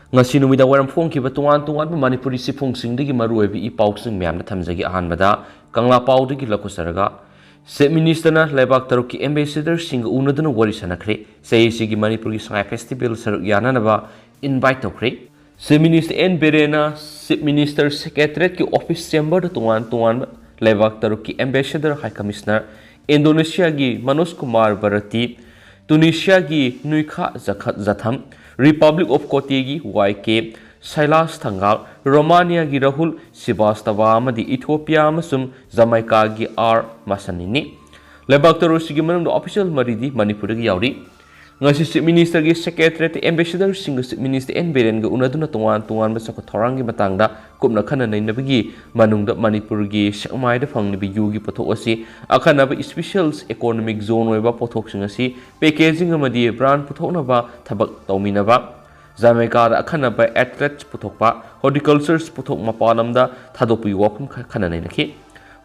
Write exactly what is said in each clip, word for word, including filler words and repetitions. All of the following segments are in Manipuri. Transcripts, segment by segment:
ꯉꯁꯤ ꯅꯨꯃꯤꯗꯥꯡ ꯋꯥꯏꯔꯝ ꯐꯣꯡꯈꯤꯕ ꯇꯣꯉꯥꯟ ꯇꯣꯉꯥꯟꯕ ꯃꯅꯤꯄꯨꯔꯤ ꯆꯦꯐꯣꯡꯁꯤꯡꯗꯒꯤ ꯃꯔꯨꯑꯣꯏꯕ ꯏ ꯄꯥꯎꯁꯤꯡ ꯃꯌꯥꯝꯗ ꯊꯝꯖꯒꯦ꯫ ꯑꯍꯥꯟꯕꯗ ꯀꯪꯂꯥ ꯄꯥꯎꯗꯒꯤ ꯂꯧꯈꯠꯆꯔꯒ, Chief Ministerꯅ ꯂꯩꯕꯥꯛ ꯇꯔꯨꯛꯀꯤ ambassadorꯁꯤꯡꯒ ꯎꯅꯗꯨꯅ ꯋꯥꯔꯤ ꯁꯥꯟꯅꯈ꯭ꯔꯦ꯫ ꯆꯍꯤꯁꯤꯒꯤ ꯃꯅꯤꯄꯨꯔꯒꯤ ꯁꯉꯥꯏ festival ꯁꯔꯨꯛ ꯌꯥꯅꯅꯕ invite ꯇꯧꯈ꯭ꯔꯦ꯫ Chief Minister ꯑꯦꯟ ꯕꯤꯔꯦꯟꯅ Chief Minister Secretariatꯀꯤ office chamberꯗ ꯇꯣꯉꯥꯟ ꯇꯣꯉꯥꯟꯕ ꯂꯩꯕꯥꯛ ꯇꯔꯨꯛꯀꯤ ambassador, High Commissioner, ꯏꯟꯗꯣꯅꯦꯁꯤꯌꯥꯒꯤ Manoj Kumar ꯕꯔꯇꯤ, ꯇꯨꯅꯤꯁꯤꯌꯥꯒꯤ ꯅꯨꯏꯈꯥ ꯖꯈꯠ ꯖꯊꯝ, Republic of ꯀꯣꯇꯦꯒꯤ ꯋꯥꯏ ꯀꯦ ꯁꯩꯂꯥꯁ ꯊꯪꯒꯥꯜ, ꯔꯣꯃꯥꯅꯤꯌꯥꯒꯤ ꯔꯥꯍꯨꯜ ꯁꯤꯕꯥꯁꯇꯕꯥ ꯑꯃꯗꯤ ꯏꯊꯤꯑꯣꯄꯤꯌꯥ ꯑꯃꯁꯨꯡ ꯖꯃꯥꯏꯀꯥꯒꯤ ꯑꯥꯔ ꯃꯁꯟꯅꯤꯅꯤ꯫ ꯂꯩꯕꯥꯛ ꯇꯔꯨꯛꯁꯤꯒꯤ ꯃꯅꯨꯡꯗ official ꯃꯔꯤꯗꯤ ꯃꯅꯤꯄꯨꯔꯗꯒꯤ ꯌꯥꯎꯔꯤ꯫ ꯉꯁꯤ Chief Ministerꯒꯤ Secretariat ambassadorꯁꯤꯡꯒ Chief Minister ꯑꯦꯟ ꯕꯤꯔꯦꯟꯒ ꯎꯅꯗꯨꯅ ꯇꯣꯉꯥꯟ ꯇꯣꯉꯥꯟꯕ ꯆꯥꯎꯈꯠ ꯊꯧꯔꯥꯡꯒꯤ ꯃꯇꯥꯡꯗ ꯀꯨꯞꯅ ꯈꯟꯅ ꯅꯩꯅꯕꯒꯤ ꯃꯅꯨꯡꯗ ꯃꯅꯤꯄꯨꯔꯒꯤ ꯁꯦꯛꯃꯥꯏꯗ ꯐꯪꯂꯤꯕ ꯌꯨꯒꯤ ꯄꯣꯠꯊꯣꯛ ꯑꯁꯤ ꯑꯈꯟꯅꯕ special economic zone ꯑꯣꯏꯕ ꯄꯣꯠꯊꯣꯛꯁꯤꯡ ꯑꯁꯤ packaging ꯑꯃꯗꯤ brand ꯄꯨꯊꯣꯛꯅꯕ ꯊꯕꯛ ꯇꯧꯃꯤꯟꯅꯕ, ꯖꯃꯥꯏꯀꯥꯗ ꯑꯈꯟꯅꯕ athletes ꯄꯨꯊꯣꯛꯄ, horticultures ꯄꯣꯠꯊꯣꯛ ꯃꯄꯥꯟ ꯂꯝꯗ ꯊꯥꯗꯣꯛꯄꯒꯤ ꯋꯥꯐꯝ ꯈ-, ꯈꯟꯅ ꯅꯩꯅꯈꯤ꯫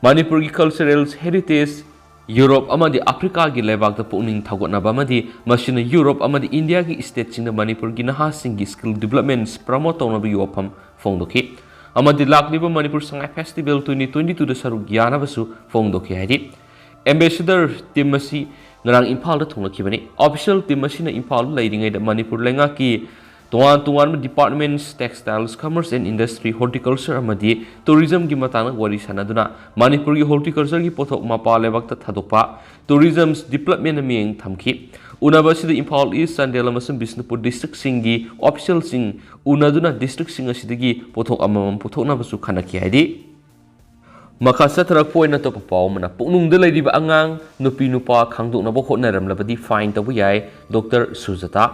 ꯃꯅꯤꯄꯨꯔꯒꯤ cultural heritage ꯌꯨꯔꯣꯞ ꯑꯃꯗꯤ ꯑꯐ꯭ꯔꯤꯀꯥꯒꯤ ꯂꯩꯕꯥꯛꯇ ꯄꯨꯛꯅꯤꯡ ꯊꯧꯒꯠꯅꯕ ꯑꯃꯗꯤ ꯃꯁꯤꯅ ꯌꯨꯔꯣꯞ ꯑꯃꯗꯤ ꯏꯟꯗꯤꯌꯥꯒꯤ stateꯁꯤꯡꯗ ꯃꯅꯤꯄꯨꯔꯒꯤ ꯅꯍꯥꯁꯤꯡꯒꯤ skill developments promote ꯇꯧꯅꯕꯒꯤ ꯋꯥꯐꯝ ꯐꯣꯡꯗꯣꯛꯈꯤ꯫ ꯑꯃꯗꯤ ꯂꯥꯛꯂꯤꯕ Manipur Sangai festival twenty twenty twoꯗ ꯁꯔꯨꯛ ꯌꯥꯅꯕꯁꯨ ꯐꯣꯡꯗꯣꯛꯈꯤ ꯍꯥꯏꯔꯤ꯫ Ambassador team ꯑꯁꯤ ꯉꯔꯥꯡ ꯏꯝꯐꯥꯜꯗ ꯊꯨꯡꯂꯈꯤꯕꯅꯤ꯫ Official team ꯑꯁꯤꯅ ꯏꯝꯐꯥꯜꯗ ꯂꯩꯔꯤꯉꯩꯗ ꯃꯅꯤꯄꯨꯔ ꯂꯩꯉꯥꯛꯀꯤ ꯇꯣꯉꯥꯟ ꯇꯣꯉꯥꯟꯕ departments, textiles, commerce and industry, horticulture ꯑꯃꯗꯤ tourismꯒꯤ ꯃꯇꯥꯡꯗ ꯋꯥꯔꯤ ꯁꯥꯟꯅꯗꯨꯅ ꯃꯅꯤꯄꯨꯔꯒꯤ horticultureꯒꯤ ꯄꯣꯠꯊꯣꯛ ꯃꯄꯥꯟ ꯂꯩꯕꯥꯛꯇ ꯊꯥꯗꯣꯛꯄ, tourism developmentꯅ ꯃꯤꯠꯌꯦꯡ ꯊꯝꯈꯤ꯫ ꯎꯅꯕ ꯑꯁꯤꯗ ꯏꯝꯐꯥꯜ ꯏꯁ, ꯆꯥꯟꯗꯦꯜ ꯑꯃꯁꯨꯡ ꯕꯤꯁꯅꯨꯄꯨꯔ districtꯁꯤꯡꯒꯤ officialꯁꯤꯡ ꯎꯅꯗꯨꯅ districtꯁꯤꯡ ꯑꯁꯤꯗꯒꯤ ꯄꯣꯠꯊꯣꯛ ꯑꯃꯃꯝ ꯄꯨꯊꯣꯛꯅꯕꯁꯨ ꯈꯟꯅꯈꯤ ꯍꯥꯏꯔꯤ꯫ ꯃꯈꯥ ꯆꯠꯊꯔꯛꯄ ꯑꯣꯏꯅ ꯑꯇꯣꯞꯄ ꯄꯥꯎ ꯑꯃꯅ, ꯄꯨꯛꯅꯨꯡꯗ ꯂꯩꯔꯤꯕ ꯑꯉꯥꯡ ꯅꯨꯄꯤ ꯅꯨꯄꯥ ꯈꯪꯗꯣꯛꯅꯕ ꯍꯣꯠꯅꯔꯝꯂꯕꯗꯤ fine ꯇꯧꯕ ꯌꯥꯏ, ꯗꯣꯛꯇꯔ ꯁꯨꯖꯥꯇꯥ꯫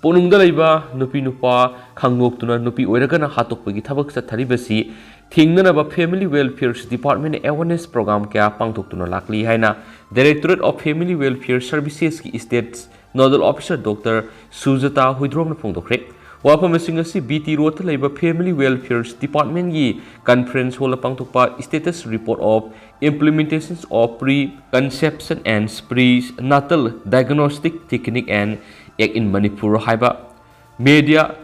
ꯄꯨꯛꯅꯨꯡꯗ ꯂꯩꯕ ꯅꯨꯄꯤ ꯅꯨꯄꯥ ꯈꯪꯗꯣꯛꯇꯨꯅ ꯅꯨꯄꯤ ꯑꯣꯏꯔꯒꯅ ꯍꯥꯠꯇꯣꯛꯄꯒꯤ ꯊꯕꯛ ꯆꯠꯊꯔꯤꯕꯁꯤ ꯊꯤꯡꯅꯅꯕ Family Welfare Departmentꯅ awareness program ꯀꯌꯥ ꯄꯥꯡꯊꯣꯛꯇꯨꯅ ꯂꯥꯛꯂꯤ ꯍꯥꯏꯅ Directorate of Family Welfare Servicesꯀꯤ States Nodal Officer doctor Sujata ꯍꯨꯏꯗ꯭ꯔꯣꯝꯅ ꯐꯣꯡꯗꯣꯛꯈ꯭ꯔꯦ꯫ ꯋꯥꯐꯝꯁꯤꯡ ꯑꯁꯤ ꯕꯤ ꯇꯤ ꯔꯣꯗꯇ ꯂꯩꯕ Family Welfare Departmentꯀꯤ conference hallꯗ ꯄꯥꯡꯊꯣꯛꯄ Status Report of Implementations of Preconception and Prenatal Diagnostic Technique and Act in Manipur ꯍꯥꯏꯕ media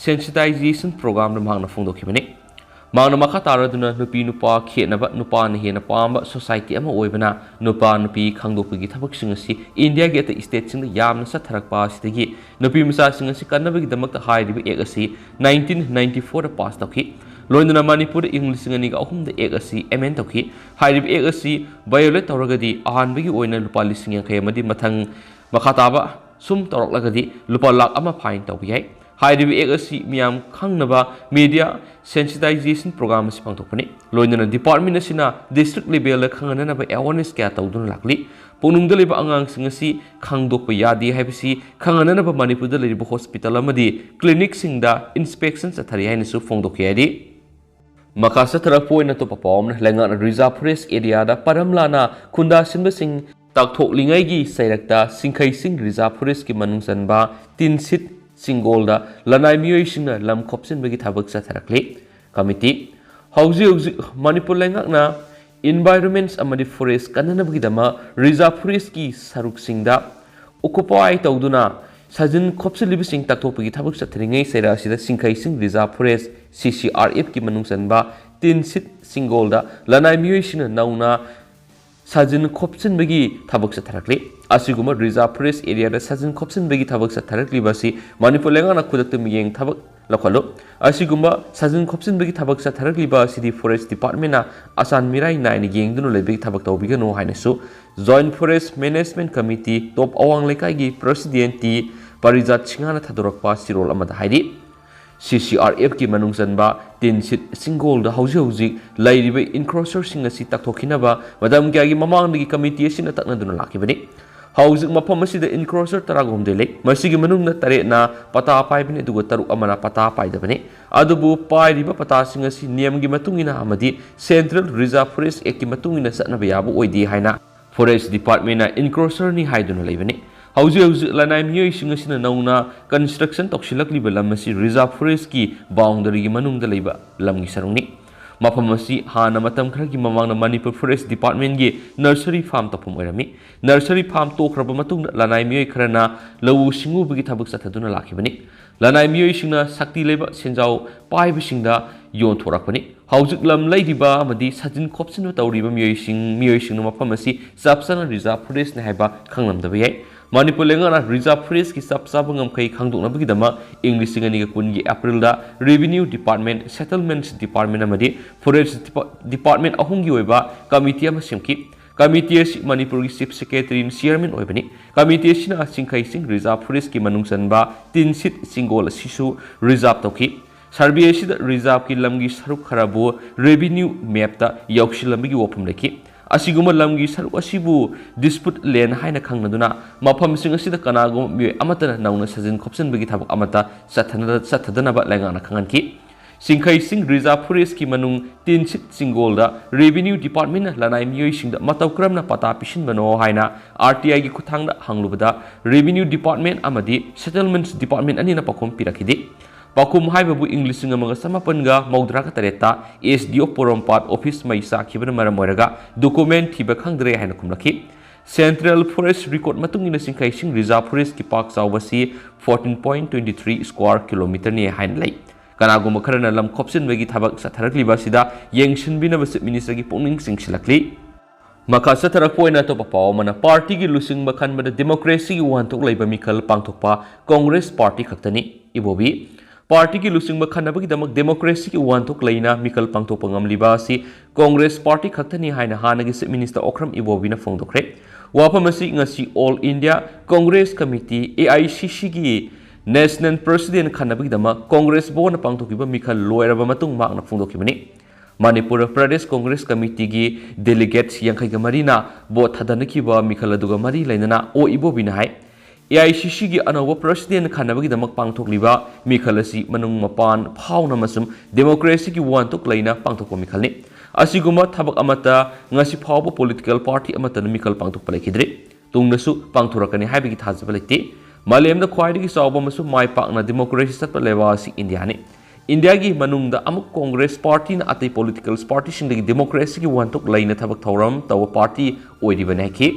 Sensitization Programꯗ ꯃꯍꯥꯛꯅ ꯐꯣꯡꯗꯣꯛꯈꯤꯕꯅꯤ꯫ ꯃꯍꯥꯛꯅ ꯃꯈꯥ ꯇꯥꯔꯗꯨꯅ ꯅꯨꯄꯤ ꯅꯨꯄꯥ ꯈꯦꯠꯅꯕ, ꯅꯨꯄꯥꯅ ꯍꯦꯟꯅ ꯄꯥꯝꯕ society ꯑꯃ ꯑꯣꯏꯕꯅ ꯅꯨꯄꯥ ꯅꯨꯄꯤ ꯈꯪꯗꯣꯛꯄꯒꯤ ꯊꯕꯛꯁꯤꯡ ꯑꯁꯤ ꯏꯟꯗꯤꯌꯥꯒꯤ ꯑꯇꯩ stateꯁꯤꯡꯗ ꯌꯥꯝꯅ ꯆꯠꯊꯔꯛꯄ ꯑꯁꯤꯗꯒꯤ ꯅꯨꯄꯤ ꯃꯆꯥꯁꯤꯡ ꯑꯁꯤ ꯀꯟꯅꯕꯒꯤꯗꯃꯛꯇ ꯍꯥꯏꯔꯤꯕ Act ꯑꯁꯤ nineteen ninety fourꯗ pass ꯇꯧꯈꯤ꯫ ꯂꯣꯏꯅꯅ ꯃꯅꯤꯄꯨꯔꯗ ꯏꯪ ꯂꯤꯁꯤꯡ ꯑꯅꯤꯒ ꯑꯍꯨꯝꯗ Act ꯑꯁꯤ amend ꯇꯧꯈꯤ꯫ ꯍꯥꯏꯔꯤꯕ Act ꯑꯁꯤ violate ꯇꯧꯔꯒꯗꯤ ꯑꯍꯥꯟꯕꯒꯤ ꯑꯣꯏꯅ ꯂꯨꯄꯥ ꯂꯤꯁꯤꯡ ꯌꯥꯡꯈꯩ ꯑꯃꯗꯤ ꯃꯊꯪ ꯃꯈꯥ ꯇꯥꯕ ꯁꯨꯝ ꯇꯧꯔꯛꯂꯒꯗꯤ ꯂꯨꯄꯥ ꯂꯥꯈ ꯑꯃ fine ꯇꯧꯕ ꯌꯥꯏ꯫ ꯍꯥꯏꯔꯤꯕ Act ꯑꯁꯤ ꯃꯤꯌꯥꯝ ꯈꯪꯅꯕ media sensitization program ꯑꯁꯤ ꯄꯥꯡꯊꯣꯛꯄꯅꯤ꯫ ꯂꯣꯏꯅꯅ department ꯑꯁꯤꯅ district levelꯗ ꯈꯪꯍꯟꯅꯅꯕ awareness ꯀꯌꯥ ꯇꯧꯗꯨꯅ ꯂꯥꯛꯂꯤ꯫ ꯄꯨꯛꯅꯨꯡꯗ ꯂꯩꯕ ꯑꯉꯥꯡꯁꯤꯡ ꯑꯁꯤ ꯈꯪꯗꯣꯛꯄ ꯌꯥꯗꯦ ꯍꯥꯏꯕꯁꯤ ꯈꯪꯍꯟꯅꯅꯕ ꯃꯅꯤꯄꯨꯔꯗ ꯂꯩꯔꯤꯕ hospital ꯑꯃꯗꯤ clinicꯁꯤꯡꯗ inspection ꯆꯠꯊꯔꯤ ꯍꯥꯏꯅꯁꯨ ꯐꯣꯡꯗꯣꯛꯈꯤ ꯍꯥꯏꯔꯤ꯫ ꯃꯈꯥ ꯆꯠꯊꯔꯛꯄ ꯑꯣꯏꯅ ꯑꯇꯣꯞꯄ ꯄꯥꯎ ꯑꯃꯅ, ꯂꯩꯉꯥꯛꯅ reserve forest areaꯗ ꯄꯔꯝꯂꯥꯅ ꯈꯨꯟꯗꯥ ꯁꯤꯟꯕꯁꯤꯡ ꯇꯥꯛꯊꯣꯛꯂꯤꯉꯩꯒꯤ ꯆꯩꯔꯛꯇ ꯁꯤꯡꯈꯩꯁꯤꯡ reserve forestꯀꯤ ꯃꯅꯨꯡ ꯆꯟꯕ ꯇꯤꯟꯁꯤꯠ ꯁꯤꯡꯒꯣꯜꯗ ꯂꯅꯥꯏ ꯃꯤꯑꯣꯏꯁꯤꯡꯅ ꯂꯝ ꯈꯣꯞꯆꯤꯟꯕꯒꯤ ꯊꯕꯛ ꯆꯠꯊꯔꯛꯂꯤ꯫ Committee, ꯍꯧꯖꯤꯛ ꯍꯧꯖꯤꯛ ꯃꯅꯤꯄꯨꯔ ꯂꯩꯉꯥꯛꯅ environments ꯑꯃꯗꯤ forest ꯀꯟꯅꯅꯕꯒꯤꯗꯃꯛ reserve forestꯀꯤ ꯁꯔꯨꯛꯁꯤꯡꯗ occupy ꯇꯧꯗꯨꯅ ꯁꯥꯖꯤꯟ ꯈꯣꯞꯆꯤꯜꯂꯤꯕꯁꯤꯡ ꯇꯥꯛꯊꯣꯛꯄꯒꯤ ꯊꯕꯛ ꯆꯠꯊꯔꯤꯉꯩ ꯆꯩꯔꯥꯛ ꯑꯁꯤꯗ ꯁꯤꯡꯈꯩꯁꯤꯡ reserve forest, CCRFꯀꯤ ꯃꯅꯨꯡ ꯆꯟꯕ ꯇꯤꯟꯁꯤꯠ ꯁꯤꯡꯒꯣꯜꯗ ꯂꯅꯥꯏ ꯃꯤꯑꯣꯏꯁꯤꯡꯅ ꯅꯧꯅ ꯁꯥꯖꯤꯟ ꯈꯣꯞꯆꯤꯟꯕꯒꯤ ꯊꯕꯛ ꯆꯠꯊꯔꯛꯂꯤ꯫ ꯑꯁꯤꯒꯨꯝꯕ reserve forest areaꯗ ꯁꯥꯖꯤꯟ ꯈꯣꯞꯆꯤꯟꯕꯒꯤ ꯊꯕꯛ ꯆꯠꯊꯔꯛꯂꯤꯕ ꯑꯁꯤ ꯃꯅꯤꯄꯨꯔ ꯂꯩꯉꯥꯛꯅ ꯈꯨꯗꯛꯇ ꯃꯤꯠꯌꯦꯡ ꯊꯕꯛ ꯂꯧꯈꯠꯂꯨ꯫ ꯑꯁꯤꯒꯨꯝꯕ ꯁꯥꯖꯤꯟ ꯈꯣꯞꯆꯤꯟꯕꯒꯤ ꯊꯕꯛ ꯆꯠꯊꯔꯛꯂꯤꯕ ꯑꯁꯤꯗꯤ forest departmentꯅ ꯑꯆꯥꯟ ꯃꯤꯔꯥꯏ ꯅꯥꯏꯅ ꯌꯦꯡꯗꯨꯅ ꯂꯩꯕꯒꯤ ꯊꯕꯛ ꯇꯧꯕꯤꯒꯅꯨ ꯍꯥꯏꯅꯁꯨ Joint Forest Management Committee, ꯇꯣꯞ ꯑꯋꯥꯡ ꯂꯩꯀꯥꯏꯒꯤ president ꯇꯤ ꯄꯔꯤꯖꯥꯠ ꯁꯤꯡꯍꯅ ꯊꯥꯗꯣꯔꯛꯄ ꯆꯦꯔꯣꯜ ꯑꯃꯗ ꯍꯥꯏꯔꯤ꯫ CCRFꯀꯤ ꯃꯅꯨꯡ ꯆꯟꯕ ꯇꯤꯟꯁꯤꯠ ꯁꯤꯡꯒꯣꯜꯗ ꯍꯧꯖꯤꯛ ꯍꯧꯖꯤꯛ ꯂꯩꯔꯤꯕ encroacherꯁꯤꯡ ꯑꯁꯤ ꯇꯥꯛꯊꯣꯛꯈꯤꯅꯕ ꯃꯇꯝ ꯀꯌꯥꯒꯤ ꯃꯃꯥꯡꯗꯒꯤ committee ꯑꯁꯤꯅ ꯇꯛꯅꯗꯨꯅ ꯂꯥꯛꯈꯤꯕꯅꯤ꯫ ꯍꯧꯖꯤꯛ ꯃꯐꯝ ꯑꯁꯤꯗ encroacher ꯇꯔꯥꯍꯨꯝꯗꯣꯏ ꯂꯩ꯫ ꯃꯁꯤꯒꯤ ꯃꯅꯨꯡꯗ ꯇꯔꯦꯠꯅ ꯄꯇꯥ ꯄꯥꯏꯕꯅꯤ, ꯑꯗꯨꯒ ꯇꯔꯨꯛ ꯑꯃꯅ ꯄꯇꯥ ꯄꯥꯏꯗꯕꯅꯤ꯫ ꯑꯗꯨꯕꯨ ꯄꯥꯏꯔꯤꯕ ꯄꯇꯥꯁꯤꯡ ꯑꯁꯤ ꯅꯤꯌꯝꯒꯤ ꯃꯇꯨꯡ ꯏꯟꯅ ꯑꯃꯗꯤ Central Reserve Forest Actꯀꯤ ꯃꯇꯨꯡ ꯏꯟꯅ ꯆꯠꯅꯕ ꯌꯥꯕ ꯑꯣꯏꯗꯦ ꯍꯥꯏꯅ forest departmentꯅ encroacherꯅꯤ ꯍꯥꯏꯗꯨꯅ ꯂꯩꯕꯅꯤ꯫ ꯍꯧꯖꯤꯛ ꯍꯧꯖꯤꯛ ꯂꯅꯥꯏ ꯃꯤꯑꯣꯏꯁꯤꯡ ꯑꯁꯤꯅ ꯅꯧꯅ construction ꯇꯧꯁꯤꯜꯂꯛꯂꯤꯕ ꯂꯝ ꯑꯁꯤ reserve forestꯀꯤ boundaryꯒꯤ ꯃꯅꯨꯡꯗ ꯂꯩꯕ ꯂꯝꯒꯤ ꯁꯔꯨꯛꯅꯤ꯫ ꯃꯐꯝ ꯑꯁꯤ ꯍꯥꯟꯅ ꯃꯇꯝ ꯈꯔꯒꯤ ꯃꯃꯥꯡꯗ ꯃꯅꯤꯄꯨꯔ ꯐꯣꯔꯦꯁ ꯗꯤꯄꯥꯔꯠꯃꯦꯟꯒꯤ ꯅꯔꯁꯔꯤ ꯐꯥꯔꯝ ꯇꯧꯐꯝ ꯑꯣꯏꯔꯝꯃꯤ꯫ ꯅꯔꯁꯔꯤ ꯐꯥꯔꯝ ꯇꯣꯛꯈ꯭ꯔꯕ ꯃꯇꯨꯡꯗ ꯂꯅꯥꯏ ꯃꯤꯑꯣꯏ ꯈꯔꯅ ꯂꯧꯎ ꯁꯤꯡꯎꯕꯒꯤ ꯊꯕꯛ ꯆꯠꯊꯗꯨꯅ ꯂꯥꯛꯈꯤꯕꯅꯤ꯫ ꯂꯅꯥꯏ ꯃꯤꯑꯣꯏꯁꯤꯡꯅ ꯁꯛꯇꯤ ꯂꯩꯕ ꯁꯦꯟꯖꯥꯎ ꯄꯥꯏꯕꯁꯤꯡꯗ ꯌꯣꯟꯊꯣꯔꯛꯄꯅꯤ꯫ ꯍꯧꯖꯤꯛ ꯂꯝ ꯂꯩꯔꯤꯕ ꯑꯃꯗꯤ ꯁꯥꯖꯤꯟ ꯈꯣꯞꯆꯤꯟꯕ ꯇꯧꯔꯤꯕ ꯃꯤꯑꯣꯏꯁꯤꯡ, ꯃꯤꯑꯣꯏꯁꯤꯡꯅ ꯃꯐꯝ ꯑꯁꯤ ꯆꯞ ꯆꯥꯅ ꯔꯤꯖꯥꯔꯚ ꯐꯣꯔꯦꯁꯅꯤ ꯍꯥꯏꯕ ꯈꯪꯂꯝꯗꯕ ꯌꯥꯏ꯫ ꯃꯅꯤꯄꯨꯔ ꯂꯩꯉꯥꯛꯅ ꯔꯤꯖꯥꯔꯚ ꯐꯣꯔꯦꯁꯀꯤ ꯆꯞ ꯆꯥꯕ ꯉꯝꯈꯩ ꯈꯪꯗꯣꯛꯅꯕꯒꯤꯗꯃꯛ ꯏꯪ ꯂꯤꯁꯤꯡ ꯑꯅꯤꯒ ꯀꯨꯟꯒꯤ ꯑꯦꯄ꯭ꯔꯤꯜꯗ ꯔꯦꯚꯤꯅ꯭ꯌꯨ ꯗꯤꯄꯥꯔꯠꯃꯦꯟ, ꯁꯦꯇꯜꯃꯦꯟꯠꯁ ꯗꯤꯄꯥꯔꯠꯃꯦꯟ ꯑꯃꯗꯤ ꯐꯣꯔꯦꯁ ꯗꯤꯄꯥ-, ꯗꯤꯄꯥꯔꯠꯃꯦꯟ ꯑꯍꯨꯝꯒꯤ ꯑꯣꯏꯕ ꯀꯃꯤꯇꯤ ꯑꯃ ꯁꯦꯝꯈꯤ꯫ ꯀꯃꯤꯇꯤ ꯑꯁꯤ ꯃꯅꯤꯄꯨꯔꯒꯤ ꯆꯤꯐ ꯁꯦꯀ꯭ꯔꯦꯇꯔꯤꯅ ꯆꯤꯌꯔꯃꯦꯟ ꯑꯣꯏꯕꯅꯤ꯫ ꯀꯃꯤꯇꯤ ꯑꯁꯤꯅ ꯁꯤꯡꯈꯩꯁꯤꯡ ꯔꯤꯖꯥꯔꯚ ꯐꯣꯔꯦꯁꯀꯤ ꯃꯅꯨꯡ ꯆꯟꯕ ꯇꯤꯟꯁꯤꯠ ꯆꯤꯡꯒꯣꯜ ꯑꯁꯤꯁꯨ ꯔꯤꯖꯥꯔꯚ ꯇꯧꯈꯤ꯫ ꯁꯔꯚꯦ ꯑꯁꯤꯗ ꯔꯤꯖꯥꯔꯚꯀꯤ ꯂꯝꯒꯤ ꯁꯔꯨꯛ ꯈꯔꯕꯨ ꯔꯦꯚꯤꯅ꯭ꯌꯨ ꯃꯦꯞꯇ ꯌꯥꯎꯁꯤꯜꯂꯝꯕꯒꯤ ꯋꯥꯐꯝ ꯂꯩꯈꯤ꯫ ꯑꯁꯤꯒꯨꯝꯕ ꯂꯝꯒꯤ ꯁꯔꯨꯛ ꯑꯁꯤꯕꯨ ꯗꯤꯁꯄ꯭ꯌꯨꯠ ꯂꯦꯟ ꯍꯥꯏꯅ ꯈꯪꯅꯗꯨꯅ ꯃꯐꯝꯁꯤꯡ ꯑꯁꯤꯗ ꯀꯅꯥꯒꯨꯝꯕ ꯃꯤꯑꯣꯏ ꯑꯃꯠꯇꯅ ꯅꯧꯅ ꯁꯥꯖꯤꯟ ꯈꯣꯞꯆꯤꯟꯕꯒꯤ ꯊꯕꯛ ꯑꯃꯠꯇ ꯆꯠꯊꯅ-, ꯆꯠꯊꯗꯅꯕ ꯂꯩꯉꯥꯛꯅ ꯈꯪꯍꯟꯈꯤ꯫ ꯁꯤꯡꯈꯩꯁꯤꯡ ꯔꯤꯖꯥꯔꯚ ꯐꯣꯔꯦꯁꯀꯤ ꯃꯅꯨꯡ ꯇꯤꯟꯁꯤꯠ ꯆꯤꯡꯒꯣꯜꯗ ꯔꯦꯚꯤꯅ꯭ꯌꯨ ꯗꯤꯄꯥꯔꯠꯃꯦꯟꯅ ꯂꯅꯥꯏ ꯃꯤꯑꯣꯏꯁꯤꯡꯗ ꯃꯇꯧ ꯀꯔꯝꯅ ꯄꯇꯥ ꯄꯤꯁꯤꯟꯕꯅꯣ ꯍꯥꯏꯅ ꯑꯥꯔ ꯇꯤ ꯑꯥꯏꯒꯤ ꯈꯨꯠꯊꯥꯡꯗ ꯍꯪꯂꯨꯕꯗ ꯔꯦꯚꯤꯅ꯭ꯌꯨ ꯗꯤꯄꯥꯔꯠꯃꯦꯟ ꯑꯃꯗꯤ ꯁꯦꯇꯜꯃꯦꯟꯠꯁ ꯗꯤꯄꯥꯔꯠꯃꯦꯟ ꯑꯅꯤꯅ ꯄꯥꯎꯈꯨꯝ ꯄꯤꯔꯛꯈꯤꯗꯦ꯫ ꯄꯥꯎꯈꯨꯝ ꯍꯥꯏꯕꯕꯨ ꯏꯪ ꯂꯤꯁꯤꯡ ꯑꯃꯒ ꯆꯃꯥꯄꯟꯒ ꯃꯧꯗ꯭ꯔꯥꯒ ꯇꯔꯦꯠꯇ ꯑꯦꯁ ꯗꯤ ꯑꯣ ꯄꯣꯔꯣꯝꯄꯥꯠ ꯑꯣꯐꯤꯁ ꯃꯩ ꯆꯥꯛꯈꯤꯕꯅ ꯃꯔꯝ ꯑꯣꯏꯔꯒ ꯗꯣꯀꯨꯃꯦꯟ ꯊꯤꯕ ꯈꯪꯗ꯭ꯔꯦ ꯍꯥꯏꯅ ꯈꯨꯝꯂꯛꯈꯤ꯫ ꯁꯦꯟꯇ꯭ꯔꯦꯜ ꯐꯣꯔꯦꯁ ꯔꯦꯀꯣꯔꯗ ꯃꯇꯨꯡ ꯏꯟꯅ ꯁꯤꯡꯈꯩꯁꯤꯡ ꯔꯤꯖꯥꯔꯚ ꯐꯣꯔꯦꯁꯀꯤ ꯄꯥꯛ ꯆꯥꯎꯕꯁꯤ fourteen point twenty three square kilometerꯅꯤ ꯍꯥꯏꯅ ꯂꯩ꯫ ꯀꯅꯥꯒꯨꯝꯕ ꯈꯔꯅ ꯂꯝ ꯈꯣꯞꯆꯤꯟꯕꯒꯤ ꯊꯕꯛ ꯆꯠꯊꯔꯛꯂꯤꯕ ꯑꯁꯤꯗ ꯌꯦꯡꯁꯤꯟꯕꯤꯅꯕ ꯆꯤꯐ ꯃꯤꯅꯤꯁꯇꯔꯒꯤ ꯄꯨꯛꯅꯤꯡ ꯆꯤꯡꯁꯤꯜꯂꯛꯂꯤ꯫ ꯃꯈꯥ ꯆꯠꯊꯔꯛꯄ ꯑꯣꯏꯅ ꯑꯇꯣꯞꯄ ꯄꯥꯎ ꯑꯃꯅ, ꯄꯥꯔꯇꯤꯒꯤ ꯂꯨꯆꯤꯡꯕ ꯈꯟꯕꯗ ꯗꯦꯃꯣꯀ꯭ꯔꯦꯁꯤꯒꯤ ꯋꯥꯍꯟꯊꯣꯛ ꯂꯩꯕ ꯃꯤꯈꯜ ꯄꯥꯡꯊꯣꯛꯄ ꯀꯣꯡꯒ꯭ꯔꯦꯁ ꯄꯥꯔꯇꯤ ꯈꯛꯇꯅꯤ, ꯏꯕꯣꯕꯤ꯫ ꯄꯥꯔꯇꯤꯒꯤ ꯂꯨꯆꯤꯡꯕ ꯈꯟꯅꯕꯒꯤꯗꯃꯛ ꯗꯦꯃꯣꯀ꯭ꯔꯦꯁꯤꯒꯤ ꯋꯥꯍꯟꯊꯣꯛ ꯂꯩꯅ ꯃꯤꯈꯜ ꯄꯥꯡꯊꯣꯛꯄ ꯉꯝꯂꯤꯕ ꯑꯁꯤ ꯀꯣꯡꯒ꯭ꯔꯦꯁ ꯄꯥꯔꯇꯤ ꯈꯛꯇꯅꯤ ꯍꯥꯏꯅ ꯍꯥꯟꯅꯒꯤ ꯆꯤꯐ ꯃꯤꯅꯤꯁꯇꯔ ꯑꯣꯀ꯭ꯔꯝ ꯏꯕꯣꯕꯤꯅ ꯐꯣꯡꯗꯣꯛꯈ꯭ꯔꯦ꯫ ꯋꯥꯐꯝ ꯑꯁꯤ ꯉꯁꯤ All India Congress Committee, A I ꯁꯤ ꯁꯤꯒꯤ ꯅꯦꯁꯅꯦꯜ ꯄ꯭ꯔꯦꯁꯤꯗꯦꯟꯠ ꯈꯟꯅꯕꯒꯤꯗꯃꯛ ꯀꯣꯡꯒ꯭ꯔꯦꯁ ꯚꯣꯠꯅ ꯄꯥꯡꯊꯣꯛꯈꯤꯕ ꯃꯤꯈꯜ ꯂꯣꯏꯔꯕ ꯃꯇꯨꯡ ꯃꯍꯥꯛꯅ ꯐꯣꯡꯗꯣꯛꯈꯤꯕꯅꯤ꯫ ꯃꯅꯤꯄꯨꯔ ꯄ꯭ꯔꯗꯦꯁ ꯀꯣꯡꯒ꯭ꯔꯦꯁ ꯀꯃꯤꯇꯤꯒꯤ ꯗꯦꯂꯤꯒꯦꯠꯁ ꯌꯥꯡꯈꯩꯒ ꯃꯔꯤꯅ ꯚꯣꯠ ꯊꯥꯗꯅꯈꯤꯕ ꯃꯤꯈꯜ ꯑꯗꯨꯒ ꯃꯔꯤ ꯂꯩꯅꯅ ꯑꯣ ꯏꯕꯣꯕꯤꯅ ꯍꯥꯏ, ꯑꯦ ꯑꯥꯏ ꯁꯤ ꯁꯤꯒꯤ ꯑꯅꯧꯕ ꯄ꯭ꯔꯦꯁꯤꯗꯦꯟꯠ ꯈꯟꯅꯕꯒꯤꯗꯃꯛ ꯄꯥꯡꯊꯣꯛꯂꯤꯕ ꯃꯤꯈꯜ ꯑꯁꯤ ꯃꯅꯨꯡ ꯃꯄꯥꯟ ꯐꯥꯎꯅ ꯑꯃꯁꯨꯡ ꯗꯦꯃꯣꯀ꯭ꯔꯦꯁꯤꯒꯤ ꯋꯥꯍꯟꯊꯣꯛ ꯂꯩꯅ ꯄꯥꯡꯊꯣꯛꯄ ꯃꯤꯈꯜꯅꯤ꯫ ꯑꯁꯤꯒꯨꯝꯕ ꯊꯕꯛ ꯑꯃꯠꯇ ꯉꯁꯤ ꯐꯥꯎꯕ ꯄꯣꯂꯤꯇꯤꯀꯦꯜ ꯄꯥꯔꯇꯤ ꯑꯃꯠꯇꯅ ꯃꯤꯈꯜ ꯄꯥꯡꯊꯣꯛꯄ ꯂꯩꯈꯤꯗ꯭ꯔꯤ꯫ ꯇꯨꯡꯗꯁꯨ ꯄꯥꯡꯊꯣꯔꯛꯀꯅꯤ ꯍꯥꯏꯕꯒꯤ ꯊꯥꯖꯕ ꯂꯩꯇꯦ꯫ ꯃꯥꯂꯦꯝꯗ ꯈ꯭ꯋꯥꯏꯗꯒꯤ ꯆꯥꯎꯕ ꯑꯃꯁꯨꯡ ꯃꯥꯏ ꯄꯥꯛꯅ ꯗꯦꯃꯣꯀ꯭ꯔꯦꯁꯤ ꯆꯠꯄ ꯂꯩꯕꯥꯛ ꯑꯁꯤ ꯏꯟꯗꯤꯌꯥꯅꯤ꯫ ꯏꯟꯗꯤꯌꯥꯒꯤ ꯃꯅꯨꯡꯗ ꯑꯃꯨꯛ ꯀꯣꯡꯒ꯭ꯔꯦꯁ ꯄꯥꯔꯇꯤꯅ ꯑꯇꯩ ꯄꯣꯂꯤꯇꯤꯀꯦꯜ ꯄꯥꯔꯇꯤꯁꯤꯡꯗꯒꯤ ꯗꯦꯃꯣꯀ꯭ꯔꯦꯁꯤꯒꯤ ꯋꯥꯍꯟꯊꯣꯛ ꯂꯩꯅ ꯊꯕꯛ ꯊꯧꯔꯝ ꯇꯧꯕ ꯄꯥꯔꯇꯤ ꯑꯣꯏꯔꯤꯕꯅꯤ ꯍꯥꯏꯈꯤ꯫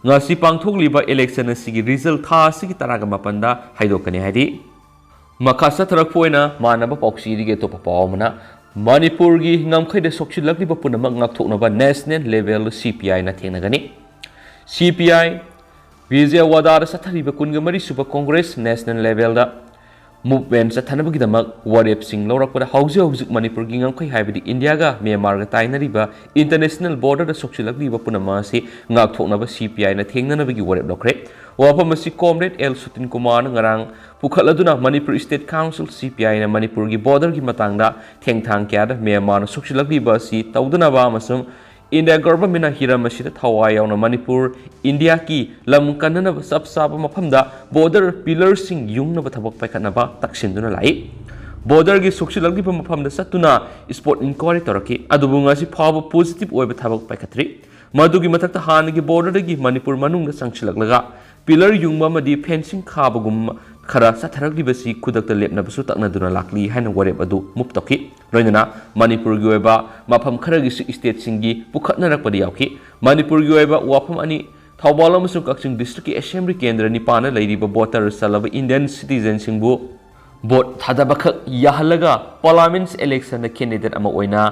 ꯉꯁꯤ ꯄꯥꯡꯊꯣꯛꯂꯤꯕ ꯏꯂꯦꯛꯁꯟ ꯑꯁꯤꯒꯤ ꯔꯤꯖꯜ ꯊꯥ ꯑꯁꯤꯒꯤ ꯇꯔꯥꯒ ꯃꯥꯄꯟꯗ ꯍꯥꯏꯗꯣꯛꯀꯅꯤ ꯍꯥꯏꯔꯤ꯫ ꯃꯈꯥ ꯆꯠꯊꯔꯛꯄ ꯑꯣꯏꯅ ꯃꯥꯟꯅꯕ ꯄꯥꯎꯆꯦꯗꯒꯤ ꯑꯇꯣꯞꯄ ꯄꯥꯎ ꯑꯃꯅ, ꯃꯅꯤꯄꯨꯔꯒꯤ ꯉꯝꯈꯩꯗ ꯁꯣꯛꯆꯤꯜꯂꯛꯂꯤꯕ ꯄꯨꯝꯅꯃꯛ ꯉꯥꯛꯊꯣꯛꯅꯕ ꯅꯦꯁꯅꯦꯜ ꯂꯦꯚꯦꯜ ꯁꯤ ꯄꯤ ꯑꯥꯏꯅ ꯊꯦꯡꯅꯒꯅꯤ꯫ ꯁꯤ ꯄꯤ ꯑꯥꯏ ꯕꯤꯖꯦꯋꯥꯗꯥꯗ ꯆꯠꯊꯔꯤꯕ ꯀꯨꯟꯒ ꯃꯔꯤ ꯁꯨꯕ ꯀꯣꯡꯒ꯭ꯔꯦꯁ ꯅꯦꯁꯅꯦꯜ ꯂꯦꯚꯦꯜꯗ ꯃꯨꯚꯃꯦꯟꯠ ꯆꯠꯊꯅꯕꯒꯤꯗꯃꯛ ꯋꯥꯔꯦꯞꯁꯤꯡ ꯂꯧꯔꯛꯄꯗ ꯍꯧꯖꯤꯛ ꯍꯧꯖꯤꯛ ꯃꯅꯤꯄꯨꯔꯒꯤ ꯉꯝꯈꯩ ꯍꯥꯏꯕꯗꯤ ꯏꯟꯗꯤꯌꯥꯒ ꯃ꯭ꯌꯥꯟꯃꯥꯔꯒ ꯇꯥꯏꯅꯔꯤꯕ ꯏꯟꯇꯔꯅꯦꯁꯅꯦꯜ ꯕꯣꯔꯗꯔꯗ ꯁꯣꯛꯆꯤꯜꯂꯛꯂꯤꯕ ꯄꯨꯝꯅꯃꯛ ꯑꯁꯤ ꯉꯥꯛꯊꯣꯛꯅꯕ ꯁꯤ ꯄꯤ ꯑꯥꯏꯅ ꯊꯦꯡꯅꯅꯕꯒꯤ ꯋꯥꯔꯦꯞ ꯂꯧꯈ꯭ꯔꯦ꯫ ꯋꯥꯐꯝ ꯑꯁꯤ ꯀꯣꯝꯔꯦꯗ ꯑꯦꯜ ꯁꯨꯇꯤꯟ ꯀꯨꯃꯥꯔꯅ ꯉꯔꯥꯡ ꯄꯨꯈꯠꯂꯗꯨꯅ ꯃꯅꯤꯄꯨꯔ ꯁ꯭ꯇꯦꯠ ꯀꯥꯎꯟꯁꯤꯜ ꯁꯤ ꯄꯤ ꯑꯥꯏꯅ ꯃꯅꯤꯄꯨꯔꯒꯤ ꯕꯣꯔꯗꯔꯒꯤ ꯃꯇꯥꯡꯗ ꯊꯦꯡꯊꯥꯡ ꯀꯌꯥꯗ ꯃ꯭ꯌꯥꯟꯃꯥꯔꯅ ꯁꯣꯛꯆꯤꯜꯂꯛꯂꯤꯕ ꯑꯁꯤ ꯇꯧꯗꯅꯕ ꯑꯃꯁꯨꯡ ꯏꯟꯗꯤꯌꯥ ꯒꯚꯔꯟꯃꯦꯟꯠꯅ ꯍꯤꯔꯝ ꯑꯁꯤꯗ ꯊꯋꯥꯏ ꯌꯥꯎꯅ ꯃꯅꯤꯄꯨꯔ ꯏꯟꯗꯤꯌꯥꯒꯤ ꯂꯝ ꯀꯟꯅꯅꯕ ꯆꯞ ꯆꯥꯕ ꯃꯐꯝꯗ ꯕꯣꯔꯗꯔ ꯄꯤꯂꯔꯁꯤꯡ ꯌꯨꯡꯅꯕ ꯊꯕꯛ ꯄꯥꯏꯈꯠꯅꯕ ꯇꯛꯁꯤꯟꯗꯨꯅ ꯂꯥꯛꯏ꯫ ꯕꯣꯔꯗꯔꯒꯤ ꯁꯣꯛꯆꯤꯜꯂꯛꯂꯤꯕ ꯃꯐꯝꯗ ꯆꯠꯇꯨꯅ ꯁ꯭ꯄꯣꯠ ꯏꯟꯀ꯭ꯋꯥꯏꯔꯤ ꯇꯧꯔꯛꯈꯤ, ꯑꯗꯨꯕꯨ ꯉꯁꯤ ꯐꯥꯎꯕ ꯄꯣꯖꯤꯇꯤꯚ ꯑꯣꯏꯕ ꯊꯕꯛ ꯄꯥꯏꯈꯠꯇ꯭ꯔꯤ꯫ ꯃꯗꯨꯒꯤ ꯃꯊꯛꯇ ꯍꯥꯟꯅꯒꯤ ꯕꯣꯔꯗꯔꯗꯒꯤ ꯃꯅꯤꯄꯨꯔ ꯃꯅꯨꯡꯗ ꯆꯪꯁꯤꯜꯂꯛꯂꯒ ꯄꯤꯂꯔ ꯌꯨꯡꯕ ꯑꯃꯗꯤ ꯐꯦꯟꯁꯤꯡ ꯈꯥꯕꯒꯨꯝ ꯈꯔ ꯆꯠꯊꯔꯛꯂꯤꯕꯁꯤ ꯈꯨꯗꯛꯇ ꯂꯦꯞꯅꯕꯁꯨ ꯇꯛꯅꯗꯨꯅ ꯂꯥꯛꯂꯤ ꯍꯥꯏꯅ ꯋꯥꯔꯦꯞ ꯑꯗꯨ ꯃꯨꯞ ꯇꯧꯈꯤ꯫ ꯂꯣꯏꯅꯅ ꯃꯅꯤꯄꯨꯔꯒꯤ ꯑꯣꯏꯕ ꯃꯐꯝ ꯈꯔꯒꯤꯁꯨ ꯁ꯭ꯇꯦꯠꯁꯤꯡꯒꯤ ꯄꯨꯈꯠꯅꯔꯛꯄꯗ ꯌꯥꯎꯈꯤ꯫ ꯃꯅꯤꯄꯨꯔꯒꯤ ꯑꯣꯏꯕ ꯋꯥꯐꯝ ꯑꯅꯤ, ꯊꯧꯕꯥꯜ ꯑꯃꯁꯨꯡ ꯀꯛꯆꯤꯡ ꯗꯤꯁꯇ꯭ꯔꯤꯛꯀꯤ ꯑꯦꯁꯦꯝꯕ꯭ꯂꯤ ꯀꯦꯟꯗ꯭ꯔ ꯅꯤꯄꯥꯟꯗ ꯂꯩꯔꯤꯕ ꯚꯣꯇꯔ ꯆꯜꯂꯕ ꯏꯟꯗꯤꯌꯟ ꯁꯤꯇꯤꯖꯦꯟꯁꯤꯡꯕꯨ ꯚꯣꯠ ꯊꯥꯗꯕꯈꯛ ꯌꯥꯍꯜꯂꯒ ꯄꯥꯔꯂꯥꯃꯦꯟꯠ ꯏꯂꯦꯛꯁꯟꯗ ꯀꯦꯟꯗꯤꯗꯦꯠ ꯑꯃ ꯑꯣꯏꯅ